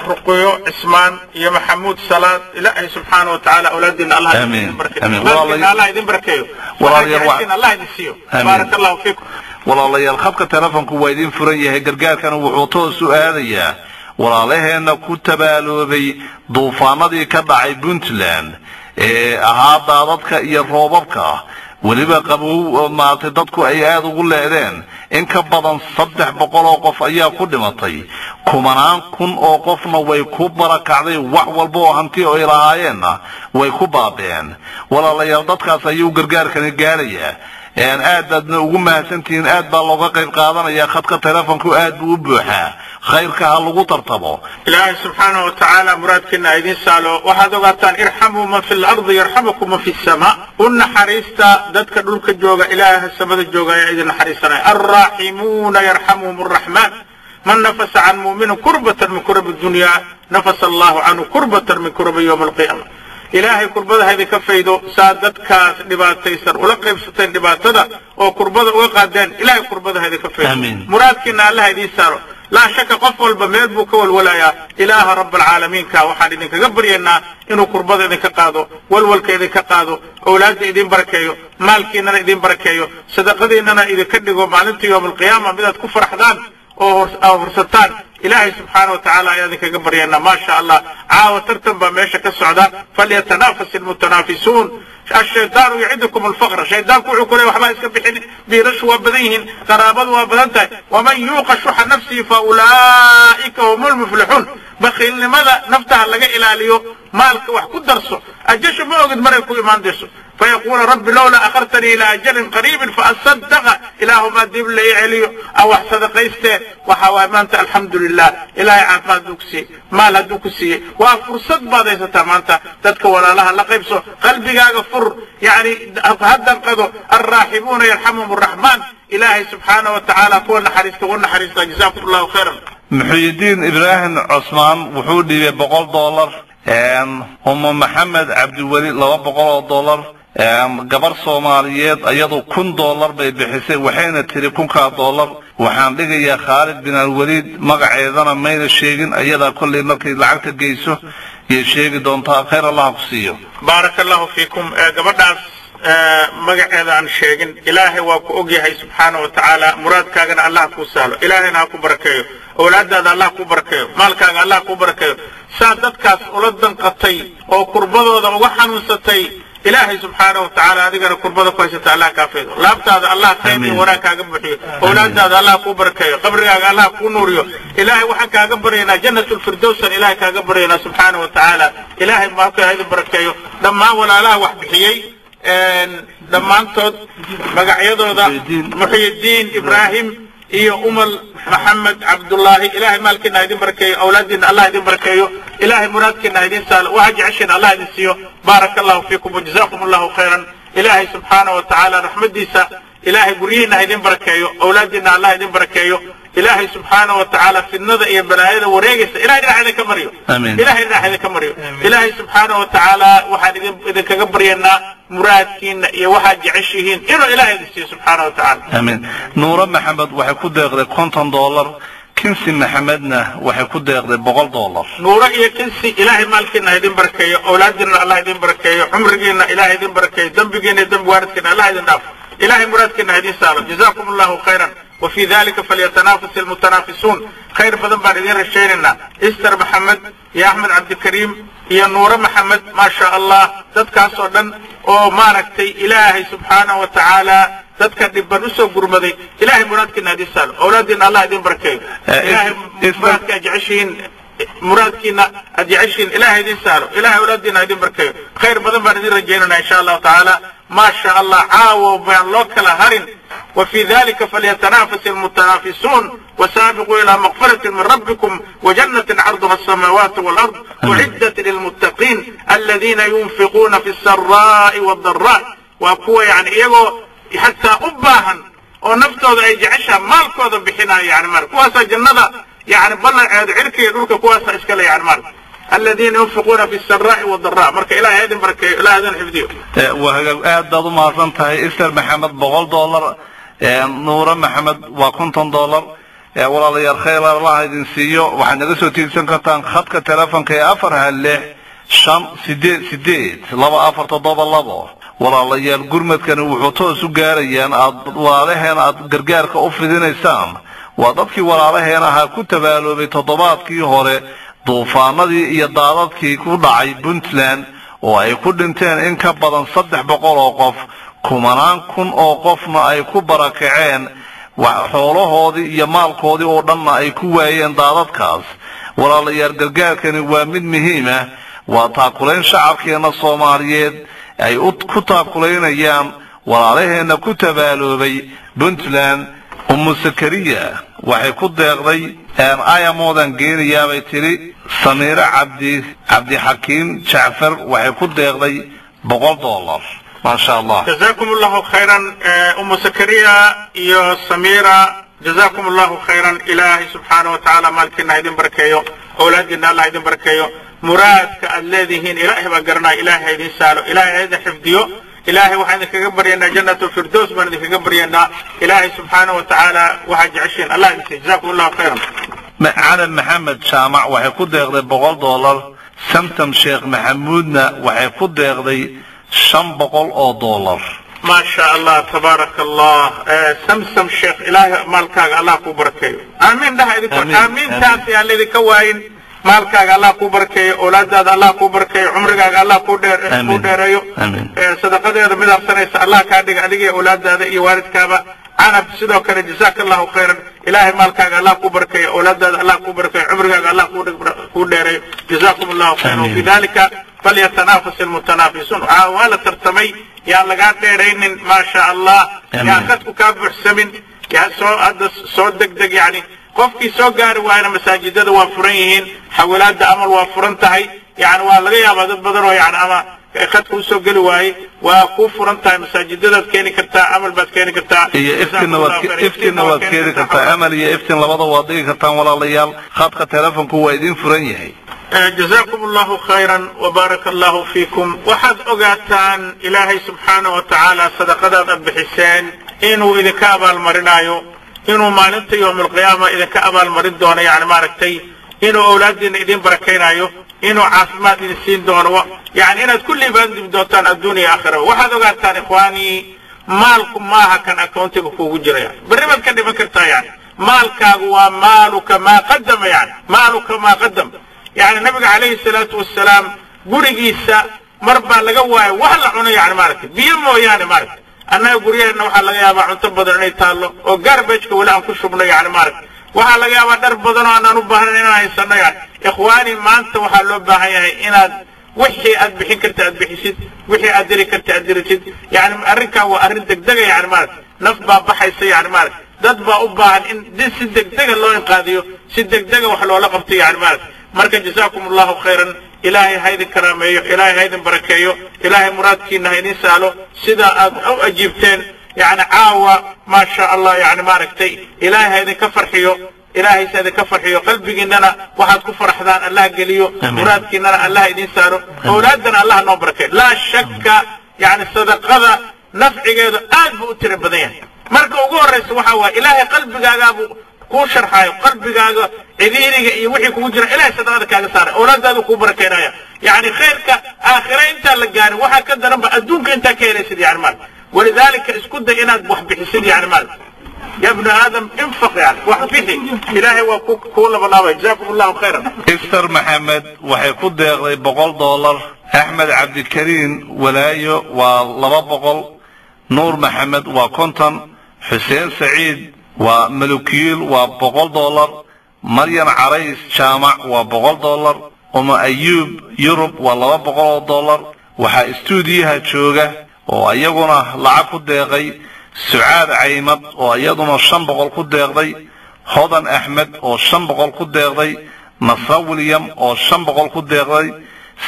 Ruqiyo Cismaan iyo Maxamuud Salaad, Ilaahay subxaana wa tacaala awlaadiina Allah Amiin. idin barakeeyo. Amiin. Maalkiina Allah idin barakeeyo. Walaalayaal, Waxaa Allah idin siiyo. Amiin. Baaraka Allahu fiikum. Walaalayaal, khadka telefonku waa idiin furan yahay. Gargaarkana wuxuu toos u aadayaa walaalaheenna ku tabaaloobay duufaanadii ka dhacay Puntland ee ahaa daadadka iyo roobabka, weliba qabow oo maaragtay dadku ay aada ugu leedeen. In ka badan 300 oo qof ayaa ku dhimatay, kumanaan kun oo qofna way ku barakacday, wax walba oo hanti oo ay lahaayeenna way ku baabeen. Walaalayaal, dadkaas ayuu gargaarkani gaarayaa. Aad baadna ugu mahadsantihiin, aad baa looga qayb qaadanaya. Khadka telefonku aad buu u buuxaa, khayrka ha lagu tartamo. Ilaahay subxaanahu wa tacaala muraadkiina ha idiin sahlo. Waxaad ogaataan, irxamuu man fi lardi yarxamukum man fi samaa. U naxariista dadka dhulka jooga, Ilaaha samada jooga ayaa idin naxariisanaya. Alraaximuuna yarxamuhum arraxmaan. Man nafasa can muuminin kurbatan min kurabi dunyaa nafasa Allahu canhu kurbatan min kurabi yowma alqiyaama. Ilaahay kurbada ha idinka faydo. Saa dadkaas dhibaataysan ula qaybsateen dhibaatada oo kurbada uga qaadeen, Ilaahay kurbada ha idinka faydo. Amiin. Muraadkiina Allah ha idiin saaro. Laa shaka qof walba meel buu ka walwalayaa. Ilaaha rabbalcaalamiinka waxaan idinkaga baryaynaa inuu kurbada idinka qaado, walwalka idinka qaado, owlaadda idin barakeeyo, maalkiinana idin barakeeyo, sadaqadiinana idinka dhigo maalinta yowma alqiyaama midaad ku faraxdaan oo horsataan. Ilaahay subxaana wa tacaala ayaa idinkaga baryaynaa. Maa sha Allah, caawa tartan baa meesha ka socda. Falyatanaafas almutanaafisuun. الشيطان يعدكم الفقر، شيطان wuxuu ku leeyahay waxba iska bixin, biilashu waa badan yihiin, qaraabadu waa badan tahay. ومن يوق شح نفسه فأولئك هم المفلحون. Bakhiilnimada naftaha laga ilaaliyo, maalka wax ku darso, ajashu ma ogid maray ku imaan dayso. فيقول رب لولا أخرتني إلى أجل قريب فأصدق، إله ما دib la ii celiyo aw wax sadaqayste. Waxa waay maanta alxamdu lilah, Ilaahay caafimaad buu ku siiyey, maal hadduu ku siiyey, waa fursad baad haysataa maanta. Dadka walaalaha la qaybso, qalbigaaga fur, yani ha danqado. Alraaximuuna yarxamuhum arraxmaan. Ilaahay subxaana wa tacaala kuwa naxariista ugu naxariista. Jazaakum Allahu khayran. Muxuyidiin Ibraahim Cosmaan wuxuu dhiibay $100. Umu Maxamed Cabdiweli $200. Gabar Soomaaliyeed iyadu $1000 bay bixisay, waxayna tiri kunkaa dollar waxaan dhigayaa Khaalid bin Alwaliid. Magaceedana mayna sheegin, iyadaa kollay markay lacagta geyso yay sheegi doontaa. Khayr Allah ku siiyo. Baaraka Allahu fiikum. Gabadhaas magaceeda aan sheegin, Ilaahay waa ku og yahay subxaana wa tacaala. Muraadkaagana Allah kuu sahlo, Ilaahayna ha ku barakeeyo, owlaadaada Allah kuu barakeeyo, maalkaaga Allah kuu barakeeyo. Saa dadkaas ula danqatay oo kurbadooda uga xanuunsatay, Ilaahay subxaana wa tacaala adigana kurbada ku haysata Allah kaa faydo, laabtaada Allah khayr iyo wanaag kaaga buuxiyo, owlaadaada Allah kuu barakeeyo, qabrigaaga Allah kuu nuuriyo. Ilaahay waxaan kaaga baryaynaa jannatulfirdowsan, Ilaahay kaaga baryaynaa subxaana wa tacaala. Ilaahay maalka ha idin barakeeyo dhammaan walaalaha wax bixiyey dhammaantood magacyadooda, Muxyidiin Ibraahim iyo Umal Maxamed Cabdullaahi. Ilaahay maalkiina ha idin barakeeyo, awlaadiina Allah idin barakeeyo, Ilaahay muraadkiina ha idin sahlo, waxaa jeceshiina Allah idin siiyo. Baaraka Allahu fiikum wajazaakum Allahu khayran. Ilaahay subxaana wa tacaala raxmadiisa, Ilaahay guryihiina ha idin barakeeyo, awlaadiina Allah idin barakeeyo. Ilaahay subxaana wa tacaala fidnada iyo balaayada wareegaysa Ilahay dhinaca idinka mariyo. Amiin. Ilahay dhinaca idinka mariyo. Ilaahay subxaana wa tacaala waxaan idin idinkaga baryaynaa muraadkiina iyo waxaad jeceshihiin inuu Ilaahay idin siiyo subxaana wa tacaala. Amiin. Nuuro Maxamed waxay ku deeqday $50. Kinsi Maxamedna waxay ku deeqday $100. Nuuro iyo Kinsi, ilaahay maalkiina ha idin barakeeyo, awlaadiina Allah idin barakeeyo, cumrigiina ilaahay idin barakeeyo, dembigiina iyo dembi waalidkiina Allah idin dhaafo, ilaahay muraadkiina ha idin saalo. Jazaakum Allahu khayran, وفي ذلك فليتنافس المتنافسون. khayr badan baan idin rajaynaynaa. Ister Maxamed iyo Axmed Cabdikariim iyo Nuure Maxamed, maasha Allah, dadkaas oo dhan oo maaragtay Ilaahay subxaanahu wa tacaala dadka dhibban usoo gurmaday, ilaahay muraadkiina idin saalo, awlaadiina Allah idin barakeeyo, ilaahay muraadka aad jeceshihiin, muraadkiina aad jeceshihiin ilaahay idin saalo, ilaahay awlaadiina idin barakeeyo. Khayr badan baan idin rajaynaynaa insha Allahu tacaala. Maasha Allah, caawo baan loo kala harin. وفي ذلك فليتنافس المتنافسون، وسابقوا إلى مغفرة من ربكم وجنة عرضها السماوات والأرض أعدت للمتقين الذين ينفقون في السراء والضراء. وكوا يعني إيغو حتى أباها ونفتوذ أي جعشها مالكوذا بحنا يعني مالك كواسا جنة يعني بلع عركي يدولك كواسا إشكالي يعني مالك الذين ينفقون في السراء والضراء. marka ilaahay idin barakeeyo, ilaahay idin xifdiyo. Waa aad baad u mahadsan tahay. Ister Maxamed $100, Nuure Maxamed waa $50. Walaalayaal, khayr Allah idin siiyo. Waxaad naga soo tiirsan kartaan khadka telefonka ee 416 588 2472. Walaalayaal, gurmadkani wuxuu toos u gaarayaan aad walaalaheen aad gargaarka u fidinaysaan waa dadkii walaalaheen ahaa ku tabaaloobay toddobaadkii hore duufaanadii iyo daadadkii ku dhacay Puntland, oo ay ku dhinteen in ka badan 300 oo qof, kumanaan kun oo qofna ay ku barakaceen, xoolahoodii iyo maalkoodii oo dhanna ay ku waayeen daadadkaas. Walaalayaal, gargaarkani waa mid muhiim ah, waa taakulayn shacabkeena Soomaaliyeed ay ku taakulaynayaan walaalaheenna ku tabaaloobay Puntland. Umu Sakariya waxay ku deeqday ayamoodan geenayaabay tidhi. Samiire Cabdi Cabdixakiim Jacfar waxay ku deeqday $100. Maasha Allah. جزاكم الله خيرا أم سكريا يا سميرة، جزاكم الله خيرا. إلهي سبحانه وتعالى مالكنا يدين بركيو، أولادنا الله يدين بركيو، مرادك الذي هين إلهي بقرنا إلهي يدين سالو، إلهي يدين حفظيو، إلهي وحنا كجبرينا جنة الفردوس بنا كجبرينا، إلهي سبحانه وتعالى وحج عشين الله يدين. جزاكم الله خيرا. Calan Maxamed Jaamac waxay ku deeqday $100. Samtam Sheekh Maxamuudna waxay ku deeqday $500. ما شاء الله تبارك الله. سمسم شيخ، إلهي مالك الله كو بركيو، آمين ده إذا آمين تاسي الذي كواين مالك الله كو بركيو، أولاد الله كو بركيو، عمرك الله كو دير كو ديريو، صدقة مدار سنة الله كادق عليك أولاد هذا يوارد كابا. أنا بسيدو كان جزاك الله خيرا. إلهي مالك الله كو بركيو، أولاد الله كو بركيو، عمرك الله كو ديريو. جزاكم الله خيرا. وفي ذلك فليتنافس المتنافسون. ولا ترتمي يا لقاء ديرين ما شاء الله، يا خدك كابح سمن يا سو هذا سو دق دق يعني qofkii soo gaari waayna masaajidada waa furan yihiin, xawalaada Amal waa furan tahay, yani waa laga yaabaa dad badan oo yani ama khadka usoo geli waaye, waa ku furan tahay, masaajidadaad keeni kartaa, Amal baad keeni kartaa, iyo iftinna waad iftinna waad keeni kartaa. Amal iyo iftin labada waad dhigi kartaan. Walaalayaal, khadka telefonku waa idin furan yahay. جزاكم الله خيرا وبارك الله فيكم. waxaad ogaataan ilaahay subxaanahu wa tacaala sadaqadaad aad bixiseen inuu idinka abaalmarinayo, inuu maalinta yowm alqiyaama idinka abaalmarin doono, yani maaragtay inuu awlaadiina idin barakaynayo, inuu caafimaad idin siin doono, yani inaad ku liibaandimi doontaan adduun iyo aakhiraba. Waxaad ogaataan ikhwaanii, maalku maaha kan accountiga kuugu jira, yani berri baad ka dhiman kartaa. Yani maalkaagu waa maaluka maa qadama, yani maaluka maa qadam. Yani nabiga calayhi salaatu wasalaam gurigiisa mar baa laga waayay wax la cuno, yani maaragtay biyo mooyaane. Maaragtay annaga guryaheenna waxaa laga yaabaa cunto badan inay taallo oo garbageka weli aan ku shubno, yani maaragtay waxaa laga yaabaa dhar badan oo aanaan u baahnayn inaan haysano. Yani ikhwaani, maanta waxaa loo baahan yahay inaad wixii aad bixin karta aad bixisid, wixii aad diri karta aad diritid. Yani arrinkan waa arrin degdega, yani maaragtay naf baa baxaysa, yani maaragtay dad baa u baahan in si degdega loo inqaadiyo, si degdega wax loola qabto, yani maaragtay. Marka jazaakum Allahu khayran, ilaahay ha idin karaameeyo, ilaahay ha idin barakeeyo, ilaahay muraadkiina ha idin sahlo sida aad u ajiibteen yani caawa, maa sha Allah. Yani maaragtay ilaahay ha idinka farxiyo, ilaahay sa idinka farxiyo, qalbigiinana waxaad ku faraxdaan Allah geliyo, muraadkiinana Allah idin sahlo, awlaadana Allah noo barakeeyo. Laa shakka yani sadaqada nafcigeedu aad buu u tiro badan yahay. Marka ugu horraysa waxaa waaye ilaahay qalbigaagaabuu Kuu sharxaayo qalbigaaga ciriiriga iyo wixii kugu jira, Ilaahay sadaqada kaaga saaray, awlaadaadu kuu barakeynaya. Yani khayrka aakhira intaan la gaarin waxaa ka daranba adduunka intaa ka helaysid. Yani maal walidaalika isku day inaad wax bixisid. Yani maal ya bnu aadam infaq, yani wax bixi, Ilaahay waa kuu labalaabay. Jazakum Allahu khayran. Iftar Maxamed waxay ku deeqday $100. Axmed Cabdikariin Walaayo waa 200. Nuur Maxamed waa 50. Xuseen Saciid waa Malukiil waa $100. Maryan Carays Jaamac waa $100. Uma Ayuub Yurub waa $200. Waxaa istuudiyaha jooga oo iyaguna lacag ku deeqay Sucaad Caymad oo iyaduna 500 ku deeqday, Hodan Axmed oo 500 ku deeqday, Nasra William oo 500 ku deeqday,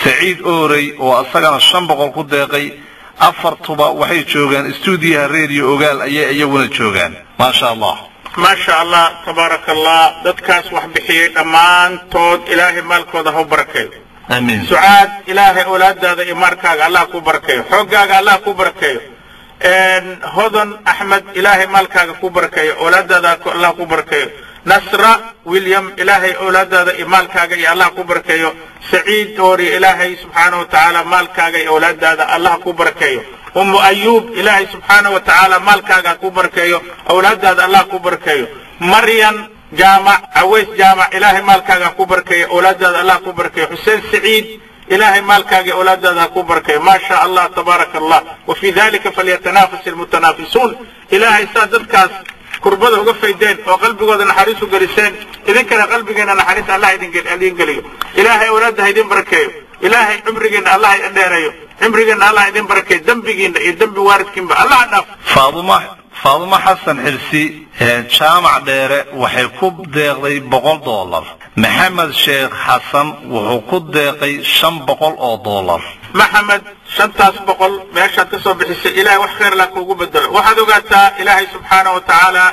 Saciid Oorey oo isagana 500 ku deeqay. Afartuba waxay joogaan istuudiyaha Radio Ogaal ayay iyaguna joogaan. Maasha Allah. Maasha Allah, tabaaraka Allah. Dadkaas wax bixiyey dhammaantood Ilaahay maalkooda ha u barakeeyo. Amiin. Sucaad, Ilaahay awlaadaada iyo maalkaaga Allah ku barakeeyo, xooggaaga Allah ku barakeeyo. Hodan Axmed, Ilaahay maalkaaga ku barakeeyo, awlaadaada Allah ku barakeeyo. Nasra William, Ilaahay awlaadaada iyo maalkaaga iyo Allah ku barakeeyo. Saciid Oori, Ilaahay subxaana wa tacaala maalkaaga iyo awlaadaada Allah ku barakeeyo. Umu Ayuub, Ilaahay subxaana wa tacaala maalkaaga ku barakeeyo, awlaadaada Allah ku barakeeyo. Maryan Jaamac Caways Jaamac, Ilaahay maalkaaga ku barakeeyo, awlaadaada Allah ku barakeeyo. Xuseen Saciid, Ilaahay maalkaaga iyo awlaadaada ku barakeeyo. Maa sha Allah, tabaaraka Allah. Wa fii dalika falyatanaafas almutanaafisuun. Ilaahay saa dadkaas kurbada uga faydeen oo qalbigooda naxariis u geliseen, idinkana qalbigeena naxariis Allah idin geliyo. Ilaahay awlaadda ha idin barakeeyo. Ilaahay cumrigeena Allah idin dheereeyo, cimrigeena Allah idin barakeeyo, dembigiina iyo dembi waalidkiinba Allah dhaaf. Faaduma Xasan Xirsi Jaamac Dheere waxay ku deeqday $100. Maxamed Sheekh Xasan wuxuu ku deeqay $500. Maxamed, 500 meeshaad ka soo bixisay Ilaahay wax khayr lah kuugu bedelo. Waxaad ogaataa Ilaahay subxaana wa tacaala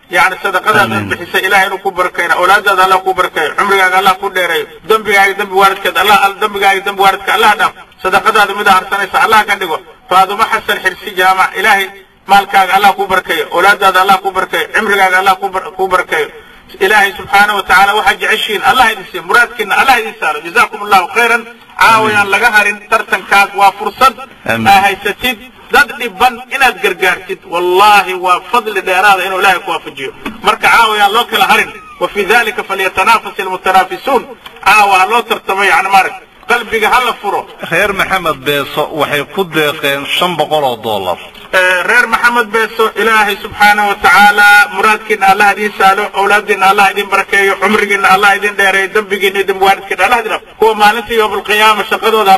yani sadaqadaad bixisay Ilahay inuu ku barakeyna, awlaadaada Allah ku barakeeyo, cumrigaaga Allah ku dheereeyo, dembigaaga dembi waalidkeed Allah, dembigaaga dembi waalidka Allah dhaaf, sadaqadaada mida harsanaysa Allah ka dhigo. Faaduma Xasan Xirsi Jaamac, Ilaahay maalkaaga Allah ku barakeeyo, awlaadaada Allah ku barakeeyo, cimrigaaga Allah ku barakeeyo. Ilaahay subxaana wa tacaala waxaad jeceshihiin Allah idin siiyo, muraadkiina Allah idin saaro. Jazaakum Allahu khayran. Caawayaan laga harin tartankaas, waa fursad aa haysatid dad dhiban inaad gargaartid. Wallaahi waa fadli dheeraada inuu Ilaahay ku waafajiyo. Marka caawayaan loo kala harin. Wa fii dalika falyatanaafas almutanaafisuun. Caawa ha loo tartamo, yani maarag qalbiga ha la furo. Reer Maxamed Beeso waxay ku deeqeen $500. Reer Maxamed Beeso, Ilaahay subxaana wa tacaala muraadkiina Allah idiin saalo, awlaadiina Allah idin barakeeyo, cumrigiina Allah idin dheereeyo, dembigiina iyo dembi waalidkiina Allah idin dhaaf. Kuwa maalinta yowm alqiyaama shaqadooda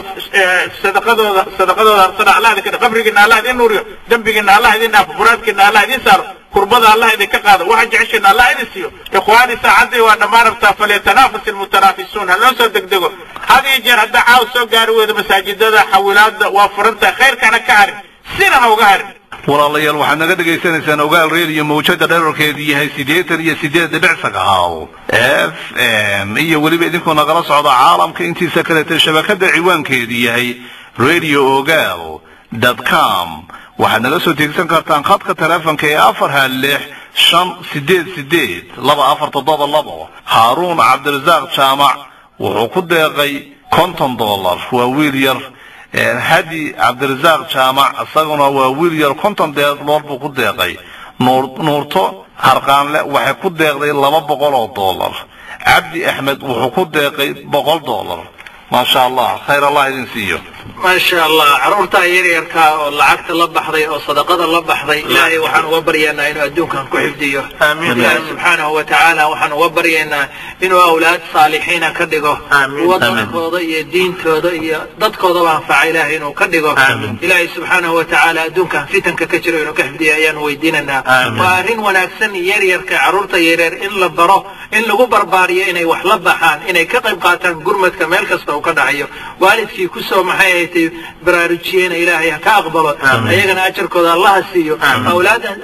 sadaqadooda harsana Allah idinka, qabrigiina Allah idin nuuriyo, dembigiina Allah idin dhaafo, muraadkiina Allah idin saaro, kurbada Allah idinka qaado, waxa jeceshiina Allah idin siiyo. Ikhwaani, saacaddii waa dhammaan rabtaa. Falyatanaafas almutanaafisuun. Ha loo soo degdego. Had iyo jeer haddaa caaw soo gaari weydo, masaajidada xawilaada waa furantahay. Khayrkana ka harin, sina ha uga harin. Walaalayaal, waxaad naga dhagaysanaysaan Ogaal Radio, mawjada dherarkeedu yahay 88.9 FM, iyo weliba idinkoo nagala socda caalamka intiisa kaleeta shabakada ciwaankeedu yahay radio ogaal.com. Waxaad naga soo teegsan kartaan khadka taleefonka ee 416 588 2472. Haaruun Cabdirasaaq Jaamac wuxuu ku deeqay $50, waa wiil yar. Hadi Cabdirasaaq Jaamac isaguna waa wiil yar, $50 buu ku deeqay. Nuurto Harqaanle waxay ku deeqday $200. Cabdi Axmed wuxuu ku deeqay $100. Maasha Allah, khayr Allah idin siiyo. Maasha Allah. Caruurta yaryarka oo lacagta la baxday oo sadaqada la baxday, Ilaahay waxaan uga baryaynaa inuu adduunkan ku xifdiyo. Ilaahay subxaanahu wa tacaala waxaan uga baryaynaa inuu awlaad saalixiina ka dhigo, kuwa dalkooda iyo diintooda iyo dadkoodaba anfaca Ilaahay inuu ka dhigo. Ilaahay subxaanahu wa tacaala adduunkan fitanka ka jiro inuu ka xifdiyo ayaanu weydiinaynaa. Waa arrin wanaagsan yaryarka, caruurta yaryar in la baro, in lagu barbaariyo inay wax la baxaan, inay ka qayb qaataan gurmadka meel kasta uu ka dhacayo. Waalidkii kusoo maxay ahatay baraarujiyeyna Ilaahay ha ka aqbalo, ayagana ajarkooda Allaha siiyo,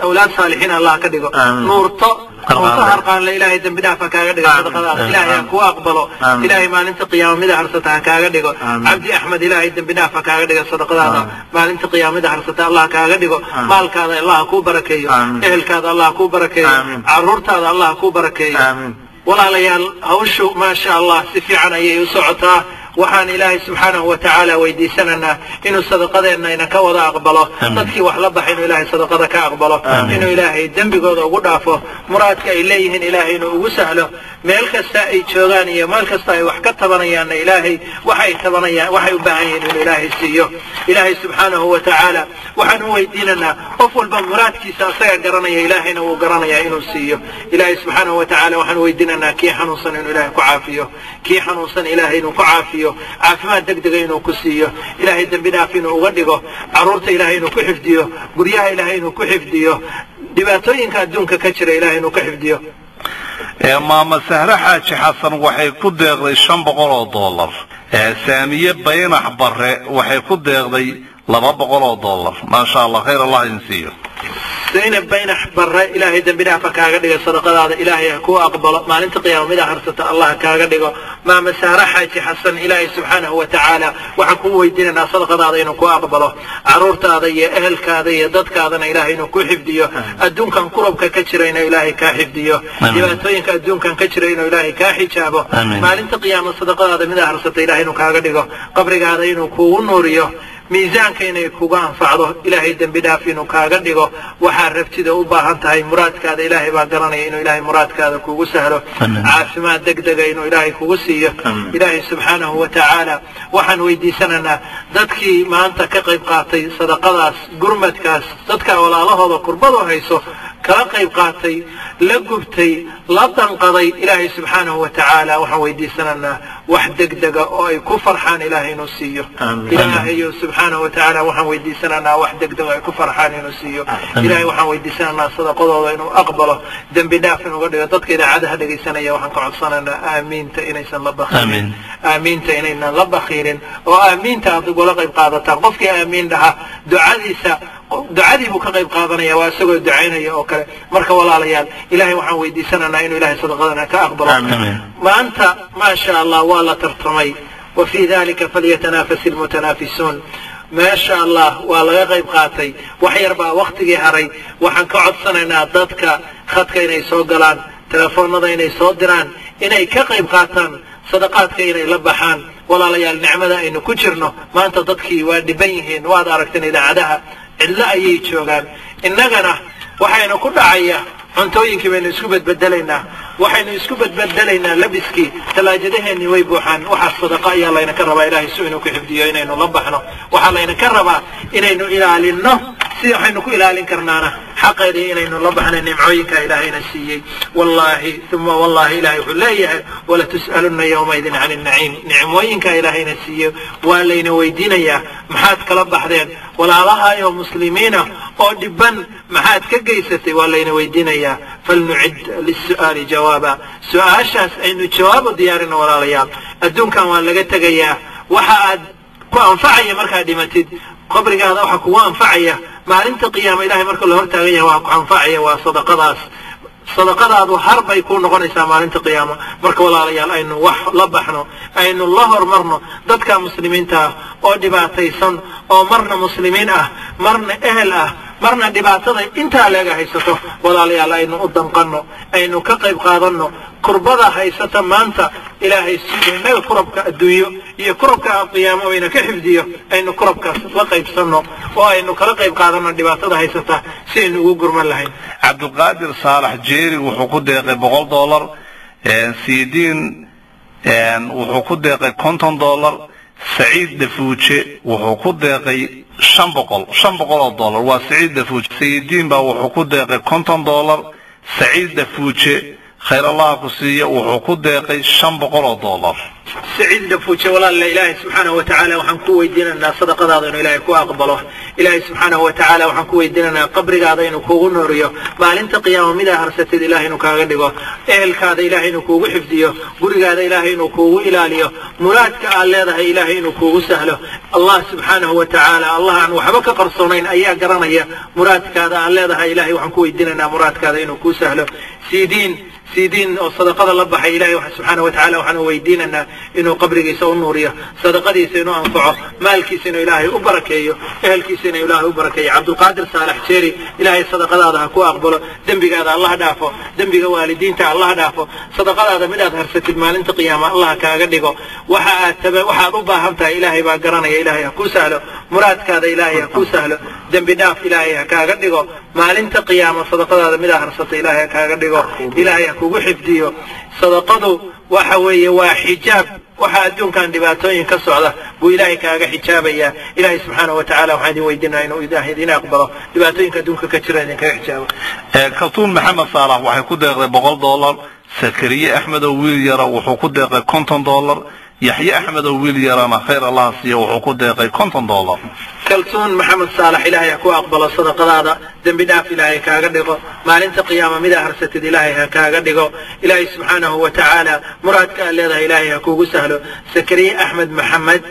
awlaad saalixiin Allah ka dhigo. Nuurto Muuse Harqaanle, Ilaahay dembi dhaaf ha kaaga dhigo sadaqadaada, Ilaahay ha kuu aqbalo, Ilaahay maalinta qiyaama mida harsata ha kaaga dhigo. Cabdi Axmed, Ilaahay dembi dhaaf ha kaaga dhigo sadaqadaada, maalinta qiyaamada harsata Allah kaaga dhigo. Maalkaada Allah kuu barakeeyo, ehelkaada Allah kuu barakeeyo, caruurtaada Allah kuu barakeeyo. Walaalayaal, hawshu maasha Allah si fiican ayay u socotaa. Waxaan Ilaahay subxaanahu wa tacaala weydiisanaynaa inuu sadaqadeenna ina ka wada aqbalo, dadkii wax la baxay inuu Ilaahay sadaqada ka aqbalo, inuu Ilaahay dembigooda ugu dhaafo, muraadka ay leeyihiin Ilaahay inuu ugu sahlo, meel kasta ay joogaan iyo meel kasta ay wax ka tabanayaanna Ilaahay waxay tabanayaan, waxay u baahan yihiin inuu Ilaahay siiyo. Ilaahay subxaanahu wa tacaala waxaan u weydiinanaa qof walba muraadkiisa asaga garanaya, Ilaahayna wuu garanayaa, inuu siiyo. Ilaahay subxaanahu wa tacaala waxaan weydiinanaa kii xanuunsan inuu Ilaahay ku caafiyo, kii xanuunsan Ilaahay inuu ku caafiyo, caafimaad degdega inuu ku siiyo, Ilaahay dembi dhaaf inuu uga dhigo, carruurta Ilaahay inuu ku xifdiyo, guryaha Ilaahay inuu ku xifdiyo, dhibaatooyinka adduunka ka jira Ilaahay inuu ka xifdiyo. Maama Sahre Xaaji Xasan waxay ku deeqday $500. Saamiye Baynax Barre waxay ku deeqday $200. Maasha Allah, khayr Allah idin siiyo. Zaynab Baynax Barre, Ilaahay dembi dhaafa kaaga dhigo sadaqadaada, Ilaahay ha kuu aqbalo, maalinta qiyaama mida harsata Allah kaaga dhigo. Maama Sahre Xaaji Xasan, Ilaahay subxaanahu wa tacaala waxaan kuu weydiinaynaa sadaqadaada inuu ku aqbalo, caruurtaada iyo ehelkaada iyo dadkaadana Ilaahay inuu ku xifdiyo, adduunkan kurabka ka jira inuu Ilaahay kaa xifdiyo, dhibaatooyinka adduunkan ka jira inuu Ilaahay kaa xijaabo, maalinta qiyaama sadaqadaada mida harsata Ilaahay inuu kaaga dhigo, qabrigaada inuu kuugu nuuriyo, miisaanka inay kuga anfacdo, Ilaahay dembi dhaaf inuu kaaga dhigo. Waxaa rabtida u baahan tahay muraadkaada Ilaahay baa garanaya, inuu Ilaahay muraadkaada kugu sahlo, caafimaad degdega inuu Ilaahay kugu siiyo. Ilaahay subxaanahu wa tacaala waxaan weydiisanaynaa dadkii maanta ka qayb qaatay sadaqadaas, gurmadkaas, dadka walaalahooda kurbadu hayso kala qayb qaatay, la gubtay, la danqaday, Ilaahay subxaanahu wa tacaala waxaan weydiisanaynaa wax degdega oo ay ku farxaan Ilaahay inuu siiyo. Ilaahayo subxaanahu wa tacaala waxaan weydiisanaynaa wax degdega ay ku farxaan inuu siiyo. Ilaahay waxaan weydiisanaynaa sadaqadooda inuu aqbalo, dembi dhaaf inuga dhigo. Dadka idaacadaha dhegaysanaya waxaan ka codsanaynaa aamiinta inaysan la bakhiilin, aamiinta inaynan la bakhiilin, oo aamiinta aad ugula qayb qaadataan. Qofkii aamiin dhaha ducadiisa, ducadii buu ka qayb qaadanaya, waa isagoo ducaynaya oo kale. Marka walaalayaal, Ilaahay waxaan weydiisanaynaa inuu Ilaahay sadaqadana ka aqbalo. Maanta maasha Allah waa la tartamay, wa fii dalika falyatanafasi almutanaafisuun. Maasha Allah waa laga qayb qaatay, wax yar baa waktigii haray. Waxaan ka codsanaynaa dadka khadka inay soo galaan, telefoonada inay soo diraan, inay ka qayb qaataan sadaqaadka, inay la baxaan. Walaalayaal, nicmada aynu ku jirno maanta dadkii waa dhiban yihiin, waad aragteen idaacadaha, cidlo ayay joogaan. Innagana waxaynu ku dhacaya cuntooyinkii baynu isku bedbedelaynaa, waxaynu isku bedbedelaynaa labiskii, talaajadaheennii way buuxaan. Waxaa sadaqa ayaa laynaka rabaa Ilaahay si inuu ku xifdiyo inaynu la baxno. Waxaa laynaka rabaa inaynu ilaalinno, si waxaynu ku ilaalin karnaana xaqeedii inaynu la baxno nimcooyinka Ilaahayna siiyey. Wallaahi uma wallaahi, Ilahay wuxuu leeyahay walatus'alunna yawmaidin cani naciim. Nicmooyinka Ilaahayna siiyey waa layna weydiinayaa, maxaad kala baxdeen? Walaalahaayoo muslimiina oo dhiban maxaad ka geysatay? Waa layna weydiinayaa. Falnucid lisu'aali jawaaba, su-aashaas aynu jawaab u diyaarino. Walaalayaal, adduunkan waa laga tegayaa. Waxa aad ku anfacaya markaad dhimatid qabrigaada, waxa kugu anfacaya maalinta qiyaama Ilahay marka la hortaagan yahay, waxa ku anfacaya waa sadaqadaas. Sadaqadaadu har bay kuu noqonaysaa maalinta qiyaama. Marka walaalayaal, aynu wax la baxno, aynu la hormarno dadka muslimiinta ah oo dhibaataysan, oo marna muslimiin ah, marna ehel ah, marna dhibaatada intaa leega haysato. Walaalayaal, aynu u danqanno, aynu ka qayb qaadanno kurbada haysata maanta. Ilaahay innaga kurabka adduunyo iyo kurabka qiyaamo ayna ka xifdiyo, aynu kurabkaas la qaybsanno oo aynu kala qayb qaadanno dhibaatada haysata si aynu ugu gurman lahayn. Cabdiqaadir Saalax Jeeri wuxuu ku deeqay $100. Siidiin wuxuu ku deeqay $50. Saciid Dafuuje wuxuu ku deeqay $500. Waa Saciid Dafuuje. Sayidiin baa wuxuu ku deeqay $50. Saciid Dafuuje, khayr Allah ku siiya, wuxuu ku deeqay $500. Saciid Dhafuuje, walaalla, Ilaahay subxaanahu wa tacaala waxaan ku weydiinaynaa sadaqadaada inuu Ilaahay ku aqbalo. Ilaahay subxaanahu wa tacaala waxaan ku weydiinaynaa qabrigaada inuu kuugu nuuriyo, maalinta qiyaama midaa harsatid Ilahay inuu kaaga dhigo, ehelkaada Ilaahay inuu kuugu xifdiyo, gurigaada Ilaahay inuu kuugu ilaaliyo, muraadka aad leedahay Ilaahay inuu kuugu sahlo. Allah subxaanahu wa tacaala, Allah aan waxba ka qarsoonayn ayaa garanaya muraadkaada aad leedahay. Ilahay waxaan ku weydiinaynaa muraadkaada inuu kuu sahlo. Siidiin Siidiin oo sadaqada la baxay, Ilahay subxaana wa tacala waxaan u weydiinaynaa inuu qabrigiisa u nuuriyo, sadaqadiisa inuu anfaco, maalkiisa inuu Ilaahay u barakeeyo, ehelkiisa inuu Ilaahay u barakeeyo. Cabdulqaadir Saalax Jeeri, Ilaahay sadaqadaada ha ku aqbalo, dembigaada Allah dhaafo, dembiga waalidiinta Allah dhaafo, sadaqadaada mid aad harsatid maalinta qiyaama Allah kaaga dhigo. Waxa aad taba waxaad u baahan tahay Ilaahay baa garanaya. Ilaahay ha kuu sahlo muraadkaada, Ilaahay ha kuu sahlo, dembi dhaaf Ilaahay ha kaaga dhigo, maalinta qiyaama sadaqadaada midaa harsata Ilaahay ha kaaga dhigo, Ilaahay ha kugu xifdiyo. Sadaqadu waxa weeye waa xijaab. Waxa adduunkan dhibaatooyin ka socda buu Ilaahay kaaga xijaabayaa. Ilaahay subxaanahu wa tacaala waxaan idin weydiinaa inuu Ilaahay idin aqbalo, dhibaatooyinka adduunka ka jira idinkaga xijaabo. Kaltuun Maxamed Saalax waxay ku deeqday $100. Sakariye Axmed oo wiil yara wuxuu ku deeqay $50. Yaxye Axmed oo wiil yarana, khayr Allah siiyo, wuxuu ku deeqay $50. Kaltuun Maxamed Saalax, Ilaahay ha ku aqbalo sadaqadaada, dembi dhaaf Ilaahay kaaga dhigo, maalinta qiyaama midaa harsatid Ilaahay ha kaaga dhigo, Ilaahay subxaanahu wa tacaala muraadka aad leedahay Ilaahay ha kuugu sahlo. Sakariye Axmed Maxamed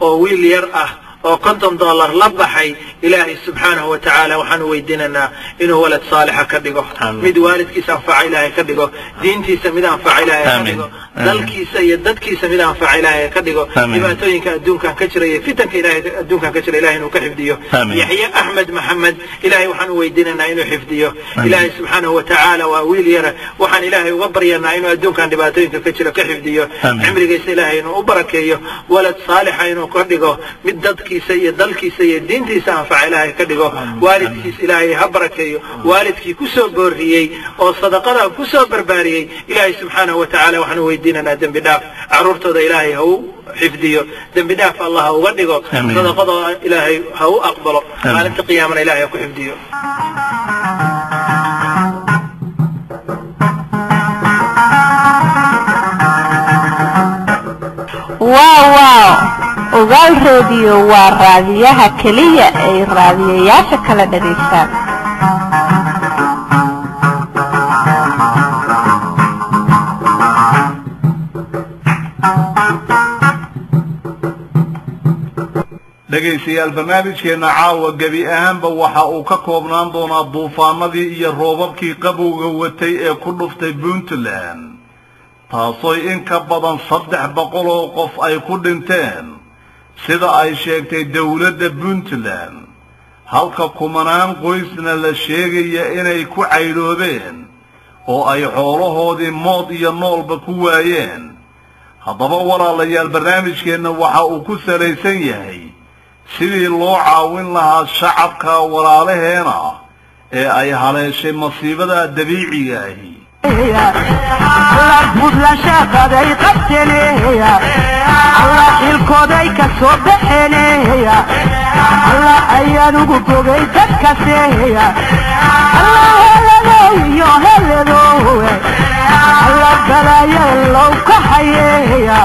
oo wiil yar ah oo $50 la baxay, Ilaahay subxaanahu wa tacaala waxaanu weydiinaynaa inuu walad saalixa ka dhigo, mid waalidkiisa anfaca Ilaahay ka dhigo, diintiisa mid anfaca Ilaahay ka dhigo, dalkiisa iyo dadkiisa mid anfaca Ilaahay ka dhigo, dhibaatooyinka adduunkan ka jira iyo fitanka Ilaahay adduunkan ka jira Ilahay inuu ka xifdiyo. Yaxye Axmed Maxamed, Ilaahay waxaanu weydiinaynaa inuu xifdiyo. Ilaahay subxaanahu wa tacaala waa wiil yara, waxaan Ilaahay uga baryanaa inuu adduunkan dhibaatooyinka ka jira ka xifdiyo, cimrigiisa Ilaahay inuu u barakeeyo, walad saalixa inuu ka dhigo, mid dadkiisa iyo dalkiisa iyo diintiisa anfaca Ilaahay ka dhigo. Waalidkiis Ilaahay ha barakeeyo, waalidkii ku soo booriyey oo sadaqadan ku soo barbaariyey. Ilaahay subxaanahu wa tacaala waxaanu weydiinaynaa dembi dhaaf, carruurtooda Ilaahay ha u xifdiyo, dembi dhaaf Allah ha uga dhigo, sadaqadooda Ilaahay ha u aqbalo, maalinta qiyaamana Ilaahay ha ku xifdiyo. Waaw waaw, Ogaal Rediyo waa raadiyaha keliya ay raadiyayaasha kala dhagaystaan. Dhegaystayaal, barnaamijkeenna caawa gebi ahaanba waxa uu ka koobnaan doonaa duufaanadii iyo roobabkii qabowga watay ee ku dhuftay Puntland, taasoy in ka badan 300 oo qof ay ku dhinteen sida ay sheegtay dowladda Puntland, halka kumanaan qoysna la sheegaya inay ku caydhoobeen oo ay xoolahoodii mood iyo noolba ku waayeen. Haddaba walaalayaal, barnaamijkeenna waxa uu ku salaysan yahay sidii loo caawin lahaa shacabka walaalaheena ee ay haleeshay masiibada dabiiciga ahi. Allah Puntland shaqaday qabteneya, Allah xilkooday ka soo baxeeneya, Allah ayaan ugu bogay dadkaseeya, Allah heladow iyo heladowe, Allah balaayalow ka hayeeya,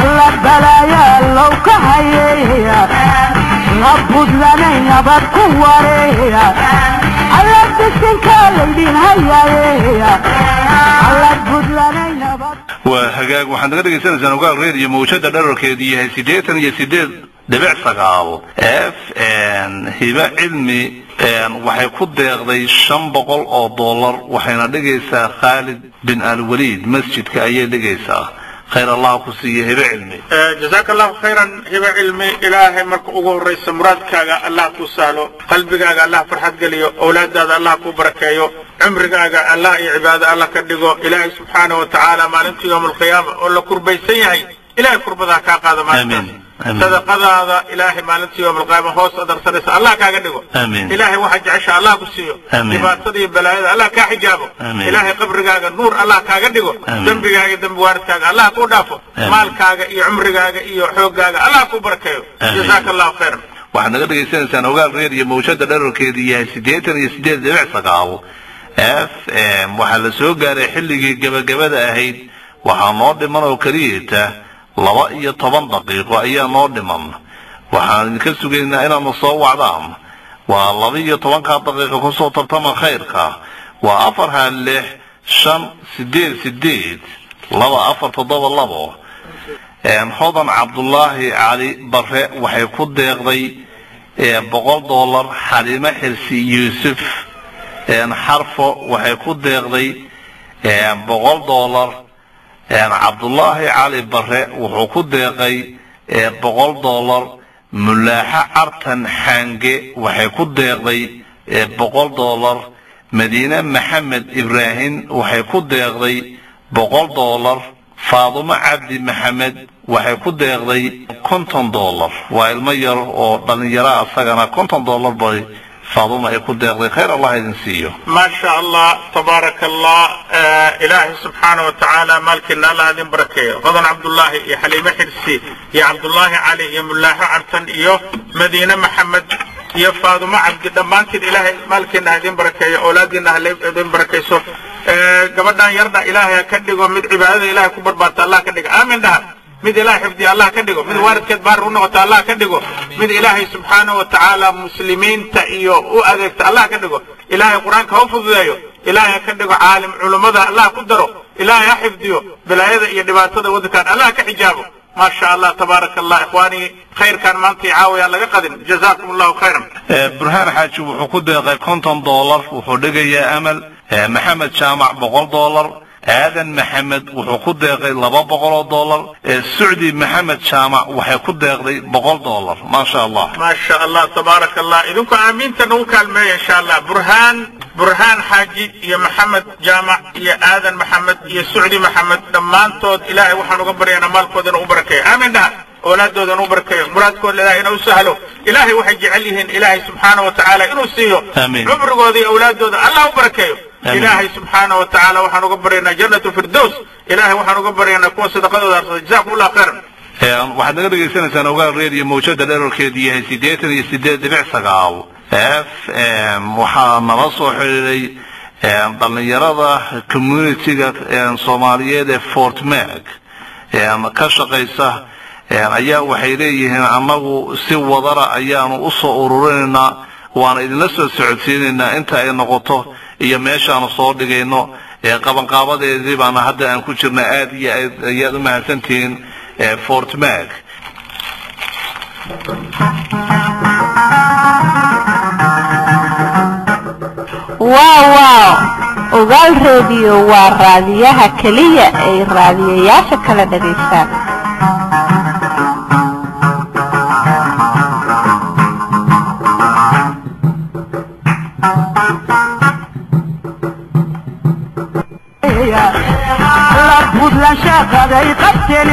Allah balaayalow ka hayeeya, la Puntlanay nabad ku wareeya, Allah bisinka laydin hayayeeya, Allah Puntlanay nabad. Waa hagaag, waxaad naga dhegaysanaysaan Ogaal Radio, mawjada dherarkeedu yahay 88.9 FM. Hiba Cilmi waxay ku deeqday $500, waxayna dhigaysaa Khaalid bin Alwaliid masjidka ayay dhigaysaa. Khayr Allah ku siiye, Hiba Cilmi. Jazaaka Allahu khayran, Hiba Cilmi. Ilaahay marka ugu horraysa muraadkaaga Allah kuu sahlo, qalbigaaga Allah farxad geliyo, owlaadaada Allah kuu barakeeyo, cumrigaaga Allah iyo cibaado Allah ka dhigo. Ilaahay subxaanahu wa tacaala maalinta yowma alqiyaama oo la kurbaysan yahay Ilahay kurbadaa kaa qaada maalintaas. Sadaqadaada Ilaahay maalinta yowma alqiyaama hoos adarsanaysa Allah kaaga dhigo. Ilaahay waxa jecesha Allah ku siiyo, dhibaatada iyo balaayada Allah kaa xijaabo, Ilaahay qabrigaaga nuur Allah kaaga dhigo, dembigaaga dembi waaridkaaga Allah kuu dhaafo, maalkaaga iyo cumrigaaga iyo xooggaaga Allah kuu barakeeyo. Jazaaka Allahu khayran. Waxaad naga dhegaysanaysaan Ogaal Radio, mawjada dherarkeedu yahay 88.9 FM. Waxaa la soo gaaray xilligii gabagabada ahayd, waxaa noo dhiman oo keliyata 12 daqiiqo ayaa noo dhiman. Waxaan idinka sugaynaa inaadna soo wacdaan. Waa 12-ka daqiiqo kusoo tartama khayrka. Waa 4 hal 6 5 8 8 2 4 7 2. Hodan Cabdullaahi Cali Bare waxay ku deeqday $100. Xalimo Xirsi Yuusuf Xarfo waxay ku deeqday $100. Cabdullaahi Cali Bare wuxuu ku deeqay $100. Mulaaxa Cartan Xaange waxay ku deeqday $100. Madiine Maxamed Ibraahim waxay ku deeqday $100. Faadumo Cabdi Maxamed waxay ku deeqday $50. Waa ilmo yar oo dhalinyaro asagana $50 bay Faadumo ay ku deeqday. Khayr Allah idin siiyo. ما شاء الله تبارك الله. إلهي سبحانه وتعالى مالكنا الله هذين بركة. غضن عبد الله يا حليمة حرسي يا عبد الله علي يا ملاحة عرتن يا مدينة محمد يا فاطمة عبد دمانتين إلهي مالكنا هذين بركة يا أولادنا هذين بركة. سو قبلنا يرضى إلهي كدقوا مد عبادة إلهي كبر بارت الله كدق آمين ده مد إلهي حفظي الله كدقوا مد وارد كدبار ونقطة الله كدقوا مد إلهي سبحانه وتعالى مسلمين تأيو وأذكت الله كدقوا إلهي قرآن كوفض ذايو إلهي كدقوا عالم علماء الله قدره إلهي حفظيه بلايذة يدباتة وذكان الله كحجابه. ما شاء الله تبارك الله. إخواني خير كان مانتي عاوية الله قدم. جزاكم الله خيرا. برهان حاجي wuxuu ku deeqay $50. Wuxuu dhigayaa Amal. Maxamed Jaamac $100. Aadan Maxamed wuxuu ku deeqay $200. Sucdi Maxamed Jaamac waxay ku deeqday $100. Ma sha Allah. ما شاء الله تبارك الله. إذنكم آمين تنو كالمية إن شاء الله. برهان حاجي يا محمد جامع يا آدن محمد يا سعدي محمد دمانتود إلهي وحن نقبر يا مالكود نبركة آمين ده أولادود نبركة مرادكود إلهي إنه سهله إلهي وحي جعلهن إلهي سبحانه وتعالى إنه سيو عمرقود أولادود الله بركة إلهي سبحانه وتعالى وحن نقبر يا جنة الفردوس إلهي وحن نقبر يا كون صدقة جزاكم الله خيرا. Waxaad naga dhegaysanaysaan Ogaal Radio mawjada dherarkeedu yahay 88.9 FM. Waxaa nala soo xiriiray dhalinyarada community-ga Soomaaliyeed ee Fort Mac ka shaqaysa ayaa waxay leeyihiin annagu si wadara ayaanu u soo ururinaynaa, waana idinla soo socodsiinaynaa inta ay noqoto iyo meeshaanu soo dhigayno. Qabanqaabadeedii baana hadda aan ku jirna. Aad iyo aad ayaad u mahadsantihiin Fort Mac. Waaw waaw, Ogaal Radio waa raadiyaha keliya ay raadiyayaasha kala dhageystaan. Allah Puntland shaqaday qabteen,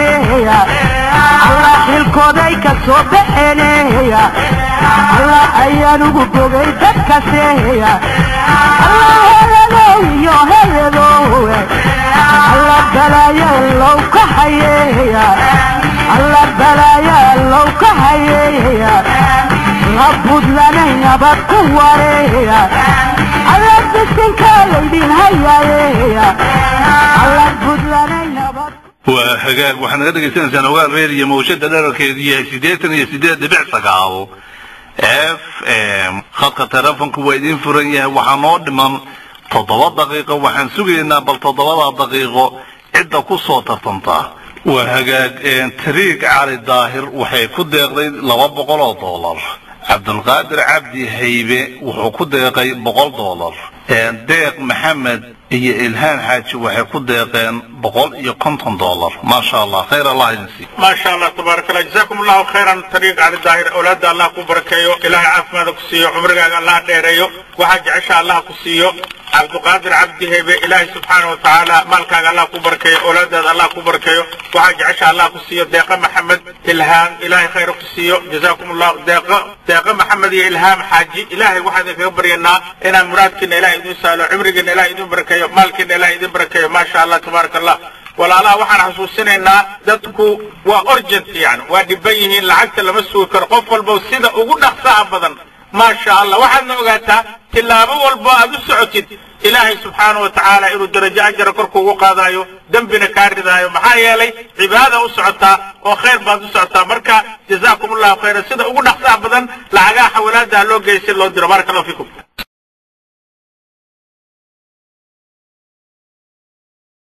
Allah xilkooday ka soo baxeen, Allah ayaan ugu bogay dadkaase, Allah heladow iyo heladow, Allah balaayo low ka hayeeya, Allah balaayo low ka hayeeya, la Puntland nabad ku wareeya, Allah bisinka laydin hayayeeya, Allah Puntland nabad. Waa hagaag. Waxaad naga dhegaysanaysaan Ogaal Radio mawjada dherarkeedu yahay 88.9 FM. Khadka telefonku waa idiin furan yahay. Waxaa noo dhiman 7 daqiiqo. Waxaan sugaynaa bal 7 daqiiqo cidda ku soo tartanta. Waa hagaag. Tariiq Cali Daahir waxay ku deeqday $200. Cabdulqaadir Cabdi Haybe wuxuu ku deeqay $100. Deeq Maxamed iyo Ilhaan Xaaji waxay ku deeqeen $150. Ma sha Allah, khayr Allah idin siiyo. ما شاء الله تبارك الله. جزاكم الله خيرا. طريق على الظاهر أولاد الله كبركيو إلهي عافماده كسيو عمرك الله دheereeyo waxa jecesha Allah ku siiyo. Cabduqaadir Cabdi Hebe Ilaahay subxaanahu wa tacaala maalkaaga Allah ku barkeeyo, awlaadaada Allah ku barkeeyo, waxa jecesha Allah ku siiyo. Deeqa Maxamed Ilhaam Ilaahay khayr ku siiyo. Jazaakum Allah. Deeqa Maxamed iyo Ilhaam Xaaji Ilaahay waxaan idinkaga baryanaa inaan muraadkiina Ilaahay idin sahlo, cimrigiina Ilaahay idin barkeeyo, maalkiina Ilaahay idin barkeeyo. Ma sha Allah tabaaraka Allah. Walaalaha waxaan xasuusinaynaa dadku waa urgent, yani waa dhiban yihiin, lacagta lama sugi karo. Qof walba sida ugu dhaqsaha badan Maasha Allah, waxaadna ogaataa tillaabo walbo aad u socotid Ilaahay subxaana wa tacaala inuu darajo ajara korkuugu qaadaayo, dembina kaa ridaayo. Maxaa yeelay cibaada u socotaa oo khayr baad u socotaa. Marka jazaakum Allahu khayran, sida ugu dhaqsaha badan lacagaha xawalaada ha loo geeyo si loo diro. Baaraka Allahu fiikum.